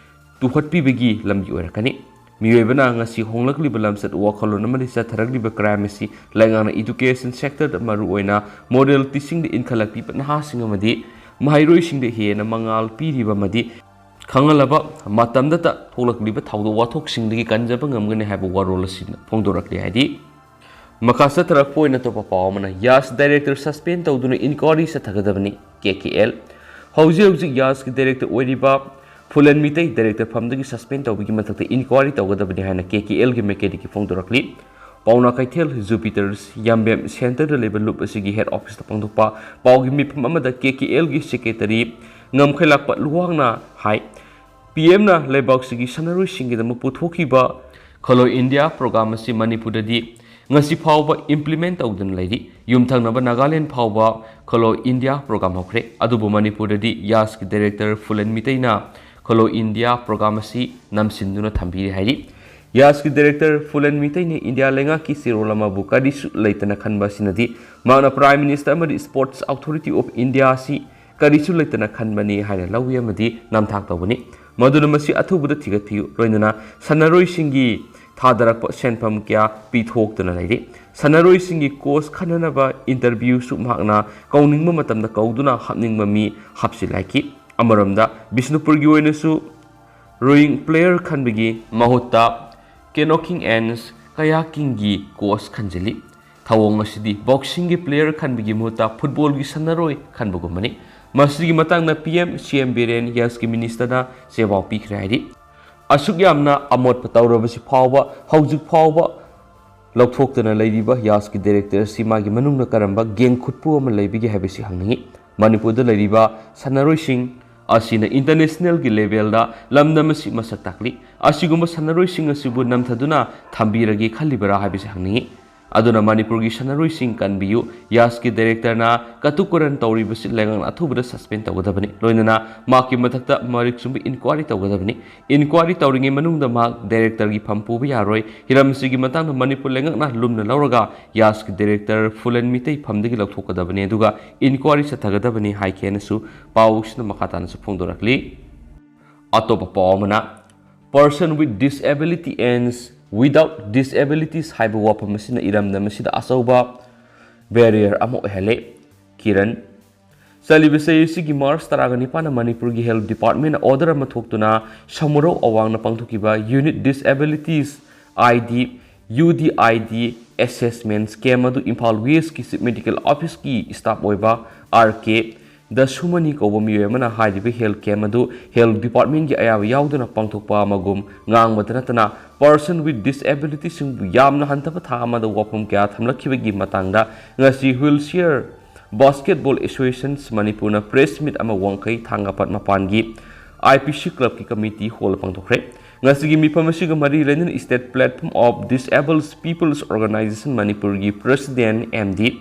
ꯇꯨꯍꯠꯄꯤꯕꯒꯤ ꯂꯝꯕꯤ ꯑꯣꯏꯔꯛꯀꯅꯤ꯫ ꯃꯤꯑꯣꯏꯕꯅ ꯉꯁꯤ ꯍꯣꯡꯂꯛꯂꯤꯕ ꯂꯝꯆꯠ ꯋꯥꯈꯜꯂꯣꯟ ꯑꯃꯗꯤ ꯆꯠꯊꯔꯛꯂꯤꯕ ꯀ꯭ꯔꯥꯏꯝ ꯑꯁꯤ ꯂꯩꯉꯥꯛꯅ ꯏꯗꯨꯀꯦꯁꯟ ꯁꯦꯛꯇꯔꯗ, ꯃꯔꯨꯑꯣꯏꯅ ꯃꯣꯗꯦꯜ ꯇꯤꯆꯤꯡꯗ ꯏꯟꯈꯠꯂꯛꯄꯤꯕ ꯅꯍꯥꯁꯤꯡ ꯑꯃꯗꯤ ꯃꯍꯩꯔꯣꯏꯁꯤꯡꯗ ꯍꯦꯟꯅ ꯃꯉꯥꯜ ꯄꯤꯔꯤꯕ ꯑꯃꯗꯤ ꯈꯪꯍꯜꯂꯕ ꯃꯇꯝꯗꯇ ꯊꯣꯛꯂꯛꯂꯤꯕ ꯊꯧꯗꯣꯛ ꯋꯥꯊꯣꯛꯁꯤꯡꯗꯒꯤ ꯀꯟꯖꯕ ꯉꯝꯒꯅꯤ ꯍꯥꯏꯕ ꯋꯥꯔꯣꯜ ꯑꯁꯤꯅ ꯐꯣꯡꯗꯣꯔꯛꯂꯤ ꯍꯥꯏꯗꯤ꯫ ꯃꯈꯥ ꯆꯠꯊꯔꯛꯄ ꯑꯣꯏꯅ ꯑꯇꯣꯞꯄ ꯄꯥꯎ ꯑꯃꯅ, ꯌꯥꯁ ꯗꯥꯏꯔꯦꯛꯇꯔ ꯁꯁꯄꯦꯟ ꯇꯧꯗꯨꯅ ꯏꯟꯀ꯭ꯋꯥꯔꯤ ꯆꯠꯊꯒꯗꯕꯅꯤ, ꯀꯦ ꯀꯦ ꯑꯦꯜ꯫ ꯍꯧꯖꯤꯛ ꯍꯧꯖꯤꯛ ꯌꯥꯁꯀꯤ ꯗꯥꯏꯔꯦꯛꯇꯔ ꯑꯣꯏꯔꯤꯕ ꯐꯨꯂꯟ ꯃꯤꯇꯩ ꯗꯥꯏꯔꯦꯛꯇꯔ ꯐꯝꯗꯒꯤ ꯁꯁꯄꯦꯟ ꯇꯧꯕꯒꯤ ꯃꯊꯛꯇ ꯏꯟꯀ꯭ꯋꯥꯔꯤ ꯇꯧꯒꯗꯕꯅꯤ ꯍꯥꯏꯅ ꯀꯦ ꯀꯦ ꯑꯦꯜꯒꯤ ꯃꯥꯏꯀꯩꯗꯒꯤ ꯐꯣꯡꯗꯣꯔꯛꯂꯤ꯫ ꯄꯥꯎꯅꯥ ꯀꯩꯊꯦꯜ, ꯖꯨꯄꯤꯇꯔꯁ, ꯌꯥꯝꯕꯦꯝ ꯁꯦꯟꯇꯔꯗ ꯂꯩꯕ ꯂꯨꯞ ꯑꯁꯤꯒꯤ ꯍꯦꯗ ꯑꯣꯐꯤꯁꯇ ꯐꯣꯡꯗꯣꯛꯄ ꯄꯥꯎꯒꯤ ꯃꯤꯐꯝ ꯑꯃꯗ ꯀꯦ ꯀꯦ ꯑꯦꯜꯒꯤ ꯁꯦꯀ꯭ꯔꯦꯇꯔꯤ ꯉꯝꯈꯩꯂꯥꯛꯄ ꯂꯨꯋꯥꯡꯅ ꯍꯥꯏ, ꯄꯤ ꯑꯦꯝꯅ ꯂꯩꯕꯥꯛꯁꯤꯒꯤ ꯁꯥꯟꯅꯔꯣꯏꯁꯤꯡꯒꯤꯗꯃꯛ ꯄꯨꯊꯣꯛꯈꯤꯕ ꯈꯣꯂꯣ ꯏꯟꯗꯤꯌꯥ ꯄ꯭ꯔꯣꯒ꯭ꯔꯥꯝ ꯑꯁꯤ ꯃꯅꯤꯄꯨꯔꯗꯗꯤ ꯉꯁꯤ ꯐꯥꯎꯕ ꯏꯝꯄ꯭ꯂꯤꯃꯦꯟ ꯇꯧꯗꯨꯅ ꯂꯩꯔꯤ꯫ ꯌꯨꯝꯊꯪꯅꯕ ꯅꯥꯒꯥꯂꯦꯟ ꯐꯥꯎꯕ ꯈꯣꯂꯣ ꯏꯟꯗꯤꯌꯥ ꯄ꯭ꯔꯣꯒ꯭ꯔꯥꯝ ꯍꯧꯈ꯭ꯔꯦ꯫ ꯑꯗꯨꯕꯨ ꯃꯅꯤꯄꯨꯔꯗꯗꯤ ꯌꯥꯁꯀꯤ ꯗꯥꯏꯔꯦꯛꯇꯔ ꯐꯨꯂꯟ ꯃꯤꯇꯩꯅ ꯈꯣꯂꯣ ꯏꯟꯗꯤꯌꯥ ꯄ꯭ꯔꯣꯒ꯭ꯔꯥꯝ ꯑꯁꯤ ꯅꯝꯁꯤꯟꯗꯨꯅ ꯊꯝꯕꯤꯔꯤ ꯍꯥꯏꯔꯤ꯫ ꯌꯥꯁꯀꯤ ꯗꯥꯏꯔꯦꯛꯇꯔ ꯐꯨꯂꯟ ꯃꯤꯇꯩꯅ ꯏꯟꯗꯤꯌꯥ ꯂꯩꯉꯥꯛꯀꯤ ꯆꯦꯔꯣꯜ ꯑꯃꯕꯨ ꯀꯔꯤꯁꯨ ꯂꯩꯇꯅ ꯈꯟꯕ ꯑꯁꯤꯅꯗꯤ ꯃꯍꯥꯛꯅ ꯄ꯭ꯔꯥꯏꯝ ꯃꯤꯅꯤꯁꯇꯔ ꯑꯃꯗꯤ ꯁ꯭ꯄꯣꯔꯠꯁ ꯑꯣꯊꯣꯔꯤꯇꯤ ꯑꯣꯐ ꯏꯟꯗꯤꯌꯥ ꯑꯁꯤ ꯀꯔꯤꯁꯨ ꯂꯩꯇꯅ ꯈꯟꯕꯅꯤ ꯍꯥꯏꯅ ꯂꯧꯏ ꯑꯃꯗꯤ ꯅꯝꯊꯥꯛ ꯇꯧꯕꯅꯤ꯫ ꯃꯗꯨꯅ ꯃꯁꯤ ꯑꯊꯨꯕꯗ ꯊꯤꯒꯠꯄꯤꯌꯨ꯫ ꯂꯣꯏꯅꯅ ꯁꯥꯟꯅꯔꯣꯏꯁꯤꯡꯒꯤ ꯊꯥꯗꯔꯛꯄ ꯁꯦꯟꯐꯝ ꯀꯌꯥ ꯄꯤꯊꯣꯛꯇꯨꯅ ꯂꯩꯔꯤ꯫ ꯁꯥꯟꯅꯔꯣꯏꯁꯤꯡꯒꯤ ꯀꯣꯆ ꯈꯟꯅꯅꯕ ꯏꯟꯇꯔꯚ꯭ꯌꯨꯁꯨ ꯃꯍꯥꯛꯅ ꯀꯧꯅꯤꯡꯕ ꯃꯇꯝꯗ ꯀꯧꯗꯨꯅ ꯍꯥꯞꯅꯤꯡꯕ ꯃꯤ ꯍꯥꯞꯆꯤꯜꯂꯛꯈꯤ꯫ ꯑꯃꯔꯣꯝꯗ ꯕꯤꯁꯅꯨꯄꯨꯔꯒꯤ ꯑꯣꯏꯅꯁꯨ ꯔꯣꯋꯤꯡ ꯄ꯭ꯂꯦꯌꯔ ꯈꯟꯕꯒꯤ ꯃꯍꯨꯠꯇ ꯀꯦꯅꯣꯀꯤꯡ ꯑꯦꯟ ꯀꯌꯥꯀꯤꯡꯒꯤ ꯀꯣꯆ ꯈꯟꯖꯤꯜꯂꯤ꯫ ꯊꯧꯑꯣꯡ ꯑꯁꯤꯗꯤ ꯕꯣꯛꯁꯤꯡꯒꯤ ꯄ꯭ꯂꯦꯌꯔ ꯈꯟꯕꯒꯤ ꯃꯍꯨꯠꯇ ꯐꯨꯠꯕꯣꯜꯒꯤ ꯁꯥꯟꯅꯔꯣꯏ ꯈꯟꯕꯒꯨꯝꯕꯅꯤ꯫ ꯃꯁꯤꯒꯤ ꯃꯇꯥꯡꯗ P M C M Biren ꯌꯥꯁꯀꯤ ꯃꯤꯅꯤꯁꯇꯔꯗ ꯆꯦꯄꯥꯎ ꯄꯤꯈ꯭ꯔꯦ ꯍꯥꯏꯔꯤ꯫ ꯑꯁꯨꯛ ꯌꯥꯝꯅ ꯑꯃꯣꯠꯄ ꯇꯧꯔꯕꯁꯤ ꯐꯥꯎꯕ ꯍꯧꯖꯤꯛ ꯐꯥꯎꯕ ꯂꯧꯊꯣꯛꯇꯅ ꯂꯩꯔꯤꯕ ꯌꯥꯁꯀꯤ ꯗꯥꯏꯔꯦꯛꯇꯔ ꯑꯁꯤ ꯃꯥꯒꯤ ꯃꯅꯨꯡꯗ ꯀꯔꯝꯕ ꯒꯦꯡ ꯈꯨꯠꯄꯨ ꯑꯃ ꯂꯩꯕꯒꯦ ꯍꯥꯏꯕꯁꯤ ꯍꯪꯅꯤꯡꯏ꯫ ꯃꯅꯤꯄꯨꯔꯗ ꯂꯩꯔꯤꯕ ꯁꯥꯟꯅꯔꯣꯏꯁꯤꯡ ꯑꯁꯤꯅ ꯏꯟꯇꯔꯅꯦꯁꯅꯦꯜꯒꯤ ꯂꯦꯚꯦꯜꯗ ꯂꯝꯗꯝ ꯑꯁꯤ ꯃꯁꯛ ꯇꯥꯛꯂꯤ꯫ ꯑꯁꯤꯒꯨꯝꯕ ꯁꯥꯟꯅꯔꯣꯏꯁꯤꯡ ꯑꯁꯤꯕꯨ ꯅꯝꯊꯗꯨꯅ ꯊꯝꯕꯤꯔꯒꯦ ꯈꯜꯂꯤꯕꯔꯥ ꯍꯥꯏꯕꯁꯤ ꯍꯪꯅꯤꯡꯏ꯫ ꯑꯗꯨꯅ ꯃꯅꯤꯄꯨꯔꯒꯤ ꯁꯥꯟꯅꯔꯣꯏꯁꯤꯡ ꯀꯟꯕꯤꯌꯨ꯫ ꯌꯥꯁꯀꯤ ꯗꯥꯏꯔꯦꯛꯇꯔꯅ ꯀꯇꯨ ꯀꯔꯟ ꯇꯧꯔꯤꯕꯁꯤ ꯂꯩꯉꯥꯛꯅ ꯑꯊꯨꯕꯗ ꯁꯁꯄꯦꯟ ꯇꯧꯒꯗꯕꯅꯤ꯫ ꯂꯣꯏꯅꯅ ꯃꯍꯥꯛꯀꯤ ꯃꯊꯛꯇ ꯃꯔꯤꯛ ꯆꯨꯝꯕ ꯏꯟꯀ꯭ꯋꯥꯔꯤ ꯇꯧꯒꯗꯕꯅꯤ꯫ ꯏꯟꯀ꯭ꯋꯥꯔꯤ ꯇꯧꯔꯤꯉꯩ ꯃꯅꯨꯡꯗ ꯃꯍꯥꯛ ꯗꯥꯏꯔꯦꯛꯇꯔꯒꯤ ꯐꯝ ꯄꯨꯕ ꯌꯥꯔꯣꯏ꯫ ꯍꯤꯔꯝ ꯑꯁꯤꯒꯤ ꯃꯇꯥꯡꯗ ꯃꯅꯤꯄꯨꯔ ꯂꯩꯉꯥꯛꯅ ꯂꯨꯝꯅ ꯂꯧꯔꯒ ꯌꯥꯁꯀꯤ ꯗꯥꯏꯔꯦꯛꯇꯔ ꯐꯨꯂꯟ ꯃꯤꯇꯩ ꯐꯝꯗꯒꯤ ꯂꯧꯊꯣꯛꯀꯗꯕꯅꯤ, ꯑꯗꯨꯒ ꯏꯟꯀ꯭ꯋꯥꯔꯤ ꯆꯠꯊꯒꯗꯕꯅꯤ ꯍꯥꯏꯈꯤ ꯍꯥꯏꯅꯁꯨ ꯄꯥꯎꯁꯤꯅ ꯃꯈꯥ ꯇꯥꯅꯁꯨ ꯐꯣꯡꯗꯣꯔꯛꯂꯤ꯫ ꯑꯇꯣꯞꯄ ꯄꯥꯎ ꯑꯃꯅ, Person with disability and without disabilities ꯍꯥꯏꯕ ꯋꯥꯐꯝ ꯑꯁꯤꯅ ꯏꯔꯝꯗꯝ ꯑꯁꯤꯗ ꯑꯆꯧꯕ ꯕꯦꯔꯤꯌꯔ ꯑꯃ ꯑꯣꯏꯍꯜꯂꯦ꯫ ꯀꯤꯔꯟ꯫ ꯆꯠꯂꯤꯕ ꯆꯍꯤ ꯑꯁꯤꯒꯤ ꯃꯥꯔꯆ ꯇꯔꯥꯒ ꯅꯤꯄꯥꯟꯗ ꯃꯅꯤꯄꯨꯔꯒꯤ ꯍꯦꯜꯊ ꯗꯤꯄꯥꯔꯠꯃꯦꯟꯅ ꯑꯣꯔꯗꯔ ꯑꯃ ꯊꯣꯛꯇꯨꯅ ꯁꯃꯨꯔꯧ ꯑꯋꯥꯡꯅ ꯄꯥꯡꯊꯣꯛꯈꯤꯕ unit disabilities I D, U D I D, assessment scheme ꯑꯗꯨ ꯏꯝꯐꯥꯜ ꯋꯦꯁꯀꯤ ꯆꯤꯐ ꯃꯦꯗꯤꯀꯦꯜ ꯑꯣꯐꯤꯁꯀꯤ ꯁ꯭ꯇꯥꯐ ꯑꯣꯏꯕ ꯑꯥꯔ ꯀꯦ ꯗꯁꯨꯃꯅꯤ ꯀꯧꯕ ꯃꯤꯑꯣꯏ ꯑꯃꯅ ꯍꯥꯏꯔꯤꯕ health camp ꯑꯗꯨ health department ꯀꯤ ꯑꯌꯥꯕ ꯌꯥꯎꯗꯅ ꯄꯥꯡꯊꯣꯛꯄ ꯑꯃꯒꯨꯝ ꯉꯥꯡꯕꯗ ꯅꯠꯇꯅ, person with disability ꯁꯤꯡꯕꯨ ꯌꯥꯝꯅ ꯍꯟꯊꯕ ꯊꯥꯛ ꯑꯃꯗ ꯋꯥꯐꯝ ꯀꯌꯥ ꯊꯝꯂꯛꯈꯤꯕꯒꯤ ꯃꯇꯥꯡꯗ ꯉꯁꯤ Wheelchair Basketball Association ꯃꯅꯤꯄꯨꯔꯅ press meet ꯑꯃ ꯋꯥꯡꯈꯩ ꯊꯥꯡꯒꯄꯥꯠ ꯃꯄꯥꯟꯒꯤ I P C club ꯀꯤ committee hall ꯄꯥꯡꯊꯣꯛꯈ꯭ꯔꯦ꯫ ꯉꯁꯤꯒꯤ ꯃꯤꯐꯝ ꯑꯁꯤꯒ ꯃꯔꯤ ꯂꯩꯅꯅ State Platform of Disabled People's Organisation ꯃꯅꯤꯄꯨꯔꯒꯤ president M D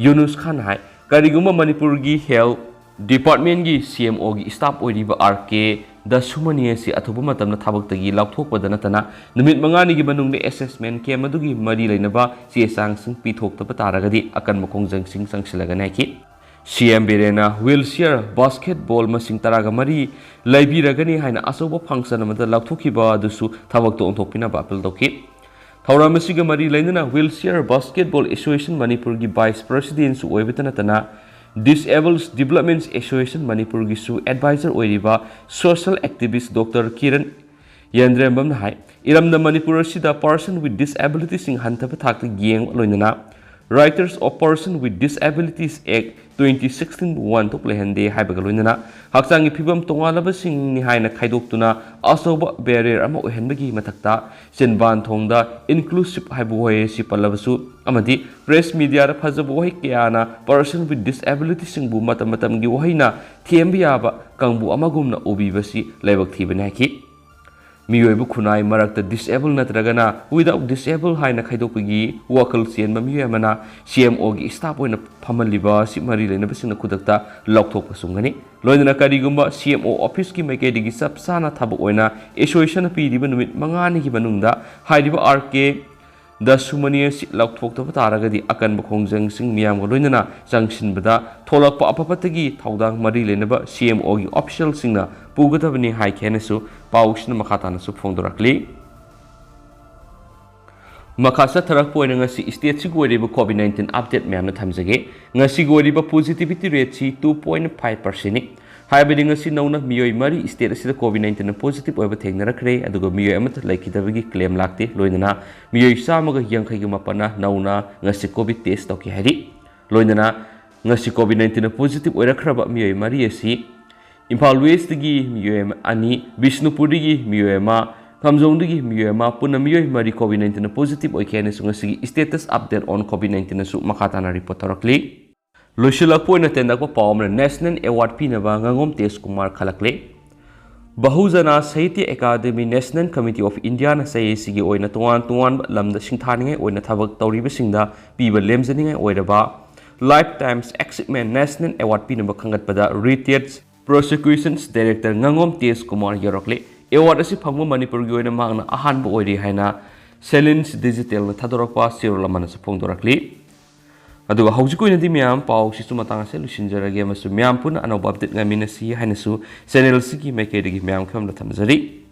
ꯌꯨꯅꯨꯁ ꯈꯥꯟ ꯍꯥꯏ, ꯀꯔꯤꯒꯨꯝꯕ ꯃꯅꯤꯄꯨꯔꯒꯤ health department ꯀꯤ C M O ꯒꯤ staff ꯑꯣꯏꯔꯤꯕ R K ꯗꯁꯨꯃꯅꯤ ꯑꯁꯤ ꯑꯊꯨꯕ ꯃꯇꯝꯗ ꯊꯕꯛꯇꯒꯤ ꯂꯧꯊꯣꯛꯄꯗ ꯅꯠꯇꯅ, ꯅꯨꯃꯤꯠ ꯃꯉꯥꯅꯤꯒꯤ ꯃꯅꯨꯡꯗ assessment camp ꯑꯗꯨꯒꯤ ꯃꯔꯤ ꯂꯩꯅꯕ ꯆꯦ ꯆꯥꯡꯁꯤꯡ ꯄꯤꯊꯣꯛꯇꯕ ꯇꯥꯔꯒꯗꯤ ꯑꯀꯟꯕ ꯈꯣꯡꯖꯪꯁꯤꯡ ꯆꯪꯁꯤꯜꯂꯒꯅꯤ ꯍꯥꯏꯈꯤ꯫ C M ꯕꯤꯔꯦꯟꯅ wheelchair basketball ꯃꯁꯤꯡ ꯇꯔꯥꯒ ꯃꯔꯤ ꯂꯩꯕꯤꯔꯒꯅꯤ ꯍꯥꯏꯅ ꯑꯆꯧꯕ function ꯑꯃꯗ ꯂꯥꯎꯊꯣꯛꯈꯤꯕ ꯑꯗꯨꯁꯨ ꯊꯕꯛꯇ ꯑꯣꯟꯊꯣꯛꯄꯤꯅꯕ appeal ꯇꯧꯈꯤ꯫ ꯊꯧꯔꯝ ꯑꯁꯤꯒ ꯃꯔꯤ ꯂꯩꯅꯅ Wheelchair Basketball Association ꯃꯅꯤꯄꯨꯔꯒꯤ vice president ꯁꯨ ꯑꯣꯏꯕꯇ ꯅꯠꯇꯅ Disabled Development Association ꯃꯅꯤꯄꯨꯔꯒꯤꯁꯨ advisor ꯑꯣꯏꯔꯤꯕ social activist Doctor ꯀꯤꯔꯟ ꯌꯦꯟꯗ꯭ꯔꯦꯝꯕꯝꯅ ꯍꯥꯏ, ꯏꯔꯝꯗꯝ ꯃꯅꯤꯄꯨꯔ ꯑꯁꯤꯗ person with disability ꯁꯤꯡ ꯍꯟꯊꯕ ꯊꯥꯛꯇ ꯌꯦꯡꯕ ꯂꯣꯏꯅꯅ Writers of Person with Disabilities Act twenty sixteen ꯕꯨ ꯋꯥꯍꯟꯊꯣꯛ ꯂꯩꯍꯟꯗꯦ ꯍꯥꯏꯕꯒ ꯂꯣꯏꯅꯅ ꯍꯛꯆꯥꯡꯒꯤ ꯐꯤꯕꯝ ꯇꯣꯉꯥꯟꯂꯕꯁꯤꯡꯅꯤ ꯍꯥꯏꯅ ꯈꯥꯏꯗꯣꯛꯇꯨꯅ ꯑꯆꯧꯕ barrier ꯑꯃ ꯑꯣꯏꯍꯟꯕꯒꯤ ꯃꯊꯛꯇ ꯆꯤꯟꯕꯥꯟ ꯊꯣꯡꯗ inclusive ꯍꯥꯏꯕ ꯋꯥꯍꯩ ꯑꯁꯤ ꯄꯜꯂꯕꯁꯨ ꯑꯃꯗꯤ press media ꯗ ꯐꯖꯕ ꯋꯥꯍꯩ ꯀꯌꯥꯅ person with disability ꯁꯤꯡꯕꯨ ꯃꯇꯝ ꯃꯇꯝꯒꯤ ꯋꯥꯍꯩꯅ ꯊꯦꯝꯕ ꯌꯥꯕ ꯀꯥꯡꯕꯨ ꯑꯃꯒꯨꯝꯅ ꯎꯕꯤꯕꯁꯤ ꯂꯥꯏꯕꯛ ꯊꯤꯕꯅꯤ ꯍꯥꯏꯈꯤ꯫ ꯃꯤꯑꯣꯏꯕ ꯈꯨꯟꯅꯥꯏ ꯃꯔꯛꯇ disable ꯅꯠꯇ꯭ꯔꯒꯅ without disable ꯍꯥꯏꯅ ꯈꯥꯏꯗꯣꯛꯄꯒꯤ ꯋꯥꯈꯜ ꯆꯦꯟꯕ ꯃꯤꯑꯣꯏ ꯑꯃꯅ C M O ꯒꯤ staff ꯑꯣꯏꯅ ꯐꯝꯍꯜꯂꯤꯕ ꯑꯁꯤ ꯃꯔꯤ ꯂꯩꯅꯕꯁꯤꯡꯅ ꯈꯨꯗꯛꯇ ꯂꯧꯊꯣꯛꯄ ꯆꯨꯝꯒꯅꯤ꯫ ꯂꯣꯏꯅꯅ ꯀꯔꯤꯒꯨꯝꯕ C M O office ꯀꯤ ꯃꯥꯏꯀꯩꯗꯒꯤ ꯆꯞ ꯆꯥꯅ ꯊꯕꯛ ꯑꯣꯏꯅ association ꯅ ꯄꯤꯔꯤꯕ ꯅꯨꯃꯤꯠ ꯃꯉꯥꯅꯤꯒꯤ ꯃꯅꯨꯡꯗ ꯍꯥꯏꯔꯤꯕ R K ꯗꯁꯨꯃꯅꯤ ꯑꯁꯤ ꯂꯧꯊꯣꯛꯇꯕ ꯇꯥꯔꯒꯗꯤ ꯑꯀꯟꯕ ꯈꯣꯡꯖꯪꯁꯤꯡ ꯃꯤꯌꯥꯝꯒ ꯂꯣꯏꯅꯅ ꯆꯪꯁꯤꯟꯕꯗ ꯊꯣꯛꯂꯛꯄ ꯑꯐ ꯐꯠꯇꯒꯤ ꯊꯧꯗꯥꯡ ꯃꯔꯤ ꯂꯩꯅꯕ C M O ꯒꯤ official ꯁꯤꯡꯅ ꯄꯨꯒꯗꯕꯅꯤ ꯍꯥꯏꯈꯤ ꯍꯥꯏꯅꯁꯨ ꯄꯥꯎꯁꯤꯅ ꯃꯈꯥ ꯇꯥꯅꯁꯨ ꯐꯣꯡꯗꯣꯔꯛꯂꯤ꯫ ꯃꯈꯥ ꯆꯠꯊꯔꯛꯄ ꯑꯣꯏꯅ ꯉꯁꯤ state ꯁꯤꯒꯤ ꯑꯣꯏꯔꯤꯕ COVID nineteen update ꯃꯌꯥꯝꯅ ꯊꯝꯖꯒꯦ꯫ ꯉꯁꯤꯒꯤ ꯑꯣꯏꯔꯤꯕ positivity rate ꯁꯤ two point five percent ꯅꯤ꯫ ꯍꯥꯏꯕꯗꯤ ꯉꯁꯤ ꯅꯧꯅ ꯃꯤꯑꯣꯏ ꯃꯔꯤ state ꯑꯁꯤꯗ COVID nineteen ꯅ positive ꯑꯣꯏꯕ ꯊꯦꯡꯅꯔꯛꯈ꯭ꯔꯦ, ꯑꯗꯨꯒ ꯃꯤꯑꯣꯏ ꯑꯃꯠꯇ ꯂꯩꯈꯤꯗꯕꯒꯤ claim ꯂꯥꯛꯇꯦ꯫ ꯂꯣꯏꯅꯅ ꯃꯤꯑꯣꯏ ꯆꯥꯝꯃꯒ ꯌꯥꯡꯈꯩꯒ ꯃꯥꯄꯟꯅ ꯅꯧꯅ ꯉꯁꯤ COVID test ꯇꯧꯈꯤ ꯍꯥꯏꯔꯤ꯫ ꯂꯣꯏꯅꯅ ꯉꯁꯤ ꯀꯣꯚꯤꯗ ꯅꯥꯏꯟꯇꯤꯟꯅ ꯄꯣꯖꯤꯇꯤꯚ ꯑꯣꯏꯔꯛꯈ꯭ꯔꯕ ꯃꯤꯑꯣꯏ ꯃꯔꯤ ꯑꯁꯤ ꯏꯝꯐꯥꯜ ꯋꯦꯁꯇꯒꯤ ꯃꯤꯑꯣꯏ ꯑꯃ, ꯑꯅꯤ, ꯕꯤꯁꯅꯨꯄꯨꯔꯗꯒꯤ ꯃꯤꯑꯣꯏ ꯑꯃ, ꯈꯥꯝꯖꯣꯡꯗꯒꯤ ꯃꯤꯑꯣꯏ ꯑꯃ, ꯄꯨꯟꯅ ꯃꯤꯑꯣꯏ ꯃꯔꯤ ꯀꯣꯚꯤꯗ ꯅꯥꯏꯟꯇꯤꯟꯅ ꯄꯣꯖꯤꯇꯤꯚ ꯑꯣꯏꯈꯤ ꯍꯥꯏꯅꯁꯨ ꯉꯁꯤꯒꯤ status update on COVID nineteen ꯑꯁꯨ ꯃꯈꯥ ꯇꯥꯅ ꯔꯤꯄꯣꯔꯠ ꯇꯧꯔꯛꯂꯤ꯫ ꯂꯣꯏꯁꯤꯜꯂꯛꯄ ꯑꯣꯏꯅ ꯇꯦꯟꯗꯛꯄ ꯄꯥꯎ ꯑꯃꯅ, ꯅꯦꯁꯅꯦꯜ ꯑꯦꯋꯥꯔꯗ ꯄꯤꯅꯕ ꯉꯥꯉꯣꯝ ꯇꯦꯖ ꯀꯨꯃꯥꯔ ꯈꯜꯂꯛꯂꯦ꯫ ꯕꯍꯨꯖꯅ Sahitya academy national committee of ꯏꯟꯗꯤꯌꯥꯅ ꯆꯍꯤ ꯑꯁꯤꯒꯤ ꯑꯣꯏꯅ ꯇꯣꯉꯥꯟ ꯇꯣꯉꯥꯟꯕ ꯂꯝꯗ ꯁꯤꯡꯊꯥꯅꯤꯡꯉꯥꯏ ꯑꯣꯏꯅ ꯊꯕꯛ ꯇꯧꯔꯤꯕꯁꯤꯡꯗ ꯄꯤꯕ ꯂꯦꯝꯖꯅꯤꯡꯉꯥꯏ ꯑꯣꯏꯔꯕ Lifetime Achievement National Award ꯄꯤꯅꯕ ꯈꯟꯒꯠꯄꯗ ꯔꯤꯇꯥꯌꯔꯗ ꯄ꯭ꯔꯣꯁꯤꯀ꯭ꯌꯨꯁꯟꯁ ꯗꯥꯏꯔꯦꯛꯇꯔ ꯉꯥꯉꯣꯝ ꯇꯦꯖ ꯀꯨꯃꯥꯔ ꯌꯧꯔꯛꯂꯦ꯫ ꯑꯦꯋꯥꯔꯗ ꯑꯁꯤ ꯐꯪꯕ ꯃꯅꯤꯄꯨꯔꯒꯤ ꯑꯣꯏꯅ ꯃꯍꯥꯛꯅ ꯑꯍꯥꯟꯕ ꯑꯣꯏꯔꯤ ꯍꯥꯏꯅ ꯁꯦꯂꯤꯟꯁ ꯗꯤꯖꯤꯇꯦꯜꯅ ꯊꯥꯗꯣꯔꯛꯄ ꯆꯦꯔꯣꯜ ꯑꯃꯅꯁꯨ ꯐꯣꯡꯗꯣꯔꯛꯂꯤ꯫ ꯑꯗꯨꯒ ꯍꯧꯖꯤꯛꯀꯤ ꯑꯣꯏꯅꯗꯤ ꯃꯌꯥꯝ ꯄꯥꯎꯁꯤꯁꯨ ꯃꯇꯥꯡ ꯑꯁꯤꯗ ꯂꯣꯏꯁꯤꯟꯖꯔꯒꯦ ꯑꯃꯁꯨꯡ ꯃꯌꯥꯝ ꯄꯨꯟꯅ ꯑꯅꯧꯕ ꯑꯞꯗꯦꯠ ꯉꯥꯏꯃꯤꯟꯅꯁꯤ ꯍꯥꯏꯅꯁꯨ ꯆꯦꯅꯦꯜꯁꯤꯒꯤ ꯃꯥꯏꯀꯩꯗꯒꯤ ꯃꯌꯥꯝ ꯈꯪꯍꯟꯕ ꯊꯝꯖꯔꯤ꯫